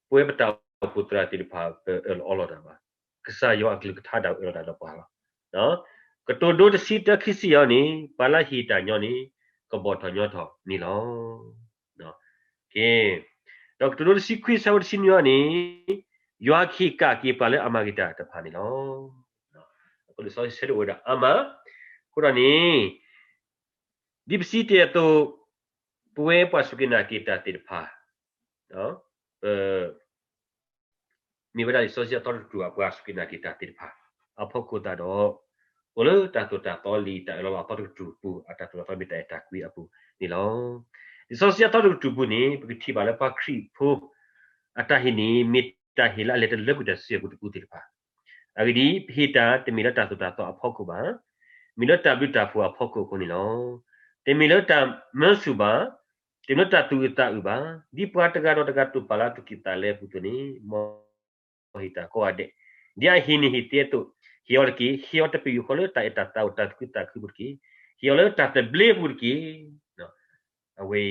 ပဝဲပတၢ်အိၣ်ဖှိၣ်သရၣ်သ့ၣ်တဖၣ် ပအၢၣ်လီၤအီလီၤတၢ်ဘၣ်. ကစၢ်ယွၤအကလုၢ်ကထါဒၣ်အၢၣ်လီၤတၢ်ဒီးပှၤလီၤ. ကတိၤဒိတဆံတၢခံဆံယဲၢ်န့ၣ် ပှၤလၢဟ့ၣ်တၢ်ညီန့ၣ် ကဘီၣ်ထီၣ်ညီထီၣ်န့ၣ်လီၤ. ကဲ, ဒီးကတိၤဒိတဆံခွံဆၢဖိတဆံနွံန့ၣ် ယွၤကဟ့ၣ်ကၣ်က့ၤပှၤလၢအမၤဂ့ၤတၢ်တဖၣ်န့ၣ်လီၤ. အဃိလံာ်စီဆှံဆၢဒိၣ်ဝဲဒၣ်အါမး, အဃိဒီးန့ၣ် ဒ်ပစံးတ့ၢ်အသိး, ပဝဲပှၤစူၢ်က့ၤနာ်က့ၤတၢ်သ့ၣ်တဖၣ်, ပ မ့ၢ်ဝဲဒၣ်လံာ်စီဆှံအသီတကတြူၢ်အပှၤစူၢ်က့ၤနာ်က့ၤတၢ်သ့ၣ်တဖၣ် အဖီခိၣ်သတးဒီး, အိၣ်လၢတၢ်သိၣ်တၢ်သီလံာ်တၢ်အၢၣ်လီၤလီၤအသီတကတြူၢ်ပူၤ အတၢ်သိၣ်တၢ်သီမ့ၢ်တၢ်အဲၣ်တၢ်ကွံအပူၤန့ၣ်လီၤ. လံာ်စီဆှံအသီတကတြူၢ်ပူၤန့ၣ် ပကထံၣ်ဘၣ်လၢပှၤခရံာ်ဖိ အတၢ်ဟ့ၣ်န့ၣ် မ့ၢ်တၢ်ဟ့ၣ်လၢအလဲၤတလၢကွံာ်တၢ်စုယၤပူၤတပူၤသ့ၣ်တဖၣ် အဂ့ၢ်ဒ်အံၤ, ပဟ့ၣ်တၢ်တမ့ၢ်လၢတၢ်သိၣ်တၢ်သီအဖီခိၣ်ဘၣ်. မ့ၢ်လၢတၢ်ဘျုးတၢ်ဖှိၣ်အဖီခိၣ်အဃိန့ၣ်လီၤ. တမ့ၢ်လၢတၢ်မၢဆူၣ်ဘၣ်, တမ့ၢ်လၢတၢ်သူၣ်အုးသးအုးဘၣ်. ဒ်ပှၤတဂၤဒီးတဂၤတူၢ်ပာ်လၢအသူၣ်ကံၢ်သးလဲအပူၤအသိးန့ၣ်, မ်ဟ့ၣ်တၢ်ကိးဂၤဒဲး, ဒ်အဟ့ၣ်န့ၢ်ဟ့ၣ်သ့အသိး, ဟ့ၣ်အီၤတက့ၢ်. ဟ့ၣ်အီၤတပယူာ်ဃီလၢတၢ်အဲၣ်တၢ်သးအိၣ်တၢ်သူၣ်ခုသးခုအပူၤတက့ၢ်. ဟ့ၣ်အီၤလၢတၢ်သဘျ့အပူၤတက့ၢ်. အဝဲ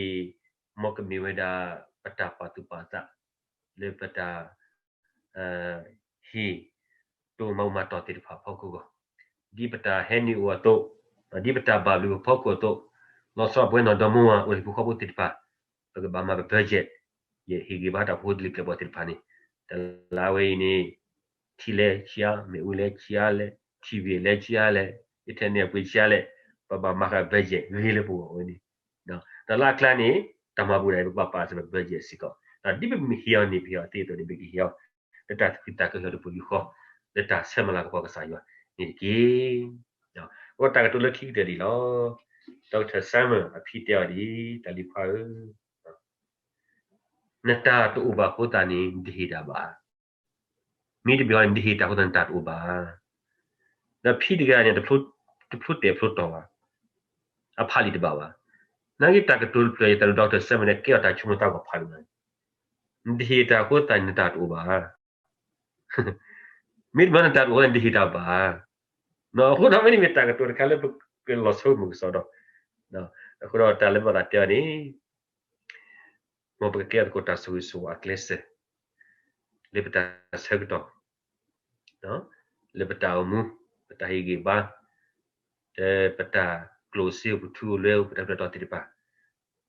အံၤ မ်ကမ့ၢ်ဝဲဒၣ် ပတၢ်ပာ်သူၣ်ပာ်သး လၢပတၢ် ဟ့ၣ် တိၢ်မၤဘူၣ်မၤတီၢ်သ့ၣ်တဖၣ်အဖီခိၣ်အဂီၢ်, ဒ်ပတၢ်ဟဲနုာ်အိၣ်အသိး, ဒ်ပတၢ်ဘၣ်ဘျုးအဖီခိၣ်အသိး, လီၤဆီပဝဲနီၢ်ဒီမါဝၤ အိၣ်လၢဟံၣ်ဖိဃီဖိသ့ၣ်တဖၣ်, ပကဘၣ်မၤပ budget, ယဟ့ၣ်ဂံၢ်ဘါတၢ်ဖိတလံၤကျဲးဘီသ့ၣ်တဖၣ်န့ၣ်, တလါဝဲအံၤန့ၣ် ထံလဲဆံးအါ, မ့ၣ်အူလဲဆံးအါလဲၣ်, TV လဲဆံးအါလဲၣ်, internet ပှ့ၤဆံးအါလဲၣ်, ပဘၣ်မၤဃာ် budget ဂ့ၤလၢပဂီၢ်ဝဲန့ၣ်, တလါအကျါန့ၣ် တၢ်မၤဘူၣ်ဒၣ်အံၤ ပဘၣ်ပာ်စၢၤပ budget စ့ၢ်ကီး, ဒ်ပမ့ၢ်ဟ့ၣ်အီၤန့ၣ် ပဟ့ၣ်အီၤသ့အသိးန့ၣ် ပကဟ့ၣ်အီၤ လၢတၢ်သူၣ်ခုသးခု ဟ့ၣ်အီၤတပူၤဃီ, လၢတၢ်ဆၢမုၢ်လၢ်ကပီၤကစၢ်ယွၤန့ၣ်တက့ၢ်. အဃိတၢ်ကတိၤလၢခံကတၢၢ်ဒ်အံၤလီၤ. Doctor Simon အဖံတဲအီၤဒ်အံၤ, တၢ်လံၤခွါဧၢ, နတၢ်တအိၣ်ဘၣ်အဃိသတးန့ၣ် နတဟ့ၣ်တၢ်ဘၣ်. မ့ၢ်တဘၣ်န့ၣ် နတဟ့ၣ်တၢ်အဃိသတးန့ၣ် နတၢ်တအိၣ်ဘၣ်. ဒီးဖံတဂၤန့ၣ် တဖျိတဲာ်ဖျိတီၤဘၣ်, အဖးလံာ်တဘၣ်ဘၣ်. နာ်က့တၢ်ကတိၤတဖျၢၣ်အံၤ တၢ်လၢ Doctor Simon န့ၣ် ကဲအီၤတၢ်ဆိကမိၣ်သးဂီၢ်ဖးလံာ်န့ၣ်, နတဟ့ၣ်တၢ်အဃိသတးန့ၣ် နတၢ်တအိၣ်ဘၣ်. မ့ၢ်တဘၣ်နတၢ်တအိၣ်န့ၣ် နတဟ့ၣ်တၢ်ဘၣ်. အဃိဒီးမ့ၢ်န့ၣ်မ့ၢ်တၢ်ကတိၤတခါလၢပကလီၤဆိကမိၣ်ကစီဒီး, အဃိဒီးတၢ်လၢပဘၣ်သးတဲအီၤန့ၣ် မ်ပကကဲထီၣ်သကိးတၢ်ဆိၣ်ဂ့ၤဆိၣ်ဝါအကျဲစၢၤ လၢပတၢ်ဆၢကတီၢ်, လၢပတၢ်အိၣ်မူ, ပတၢ်ဟ့ၣ်ဂံၢ်ဘါ, ဒီးပတၢ်ကျိၣ်စ့အိၣ် ပထူအိၣ်လွဲအိၣ် ပတၢ်ပျၢၤတီသ့ၣ်တဖၣ်,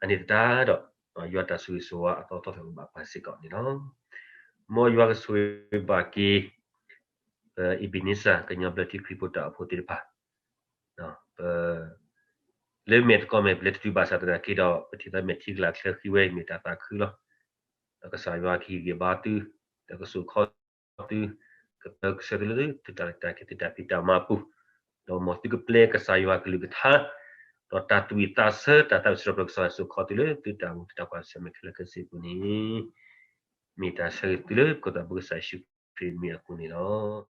အန့ၣ်သတးဒီး ယွၤတၢ်ဆိၣ်ဂ့ၤဆိၣ်ဝါအသီသီသီၣ်ကဘၣ်ပှၤစ့ၢ်ကီးန့ၣ်လီၤ. မ်ယွၤကဆိၣ်ဂ့ၤဘၣ်က့ၤ Ebenezer ကညီဘျၢထံခရံာ်ဖိတၢ်အိၣ်ဖှိၣ်သ့ၣ်တဖၣ်, ပ လၢမဲာ်သကိးမဲာ် ပလဲၤတတုၤဘၣ်ဆၣ်သနာ်က့ဒီး ပထံၣ်သးမဲာ်ထံကလၤချၢဃံဝဲ မ့ၢ်တၢ်သးခုလီၤ. ဒီးကစၢ်ယွၤကဟ့ၣ်ဂံၢ်ဘါသု, ဒီးကစိာ်ခီသု, ကပၢကဆှၢသုလၢသုတၢ်လဲၤတၢ်က့ၤ သုတၢ်ဖံးတၢ်မၤအပူၤ, ဒီးမ်သုကပျဲကစၢ်ယွၤကလုၢ်ကထါ, ဒီးတၢ်သူၣ်ဝံၣ်သးဆၢ တၢ်သးဝံၣ်စရီပျၢၤ ကစၢ်ယွၤစိာ်ခီသုလၢသုတၢ်မူသုတၢ်ကွၢ်ဆၢၣ်မဲာ်ခဲလၢာ်ခဲဆ့အပူၤန့ၣ်, မ့ၢ်တၢ်ဆၢဂ့ၤသုလၢပကီၢ်သးဘိကစၢ်ယ့ၣ်ၡူးခရံာ်မံၤအဃိန့ၣ်လီၤ.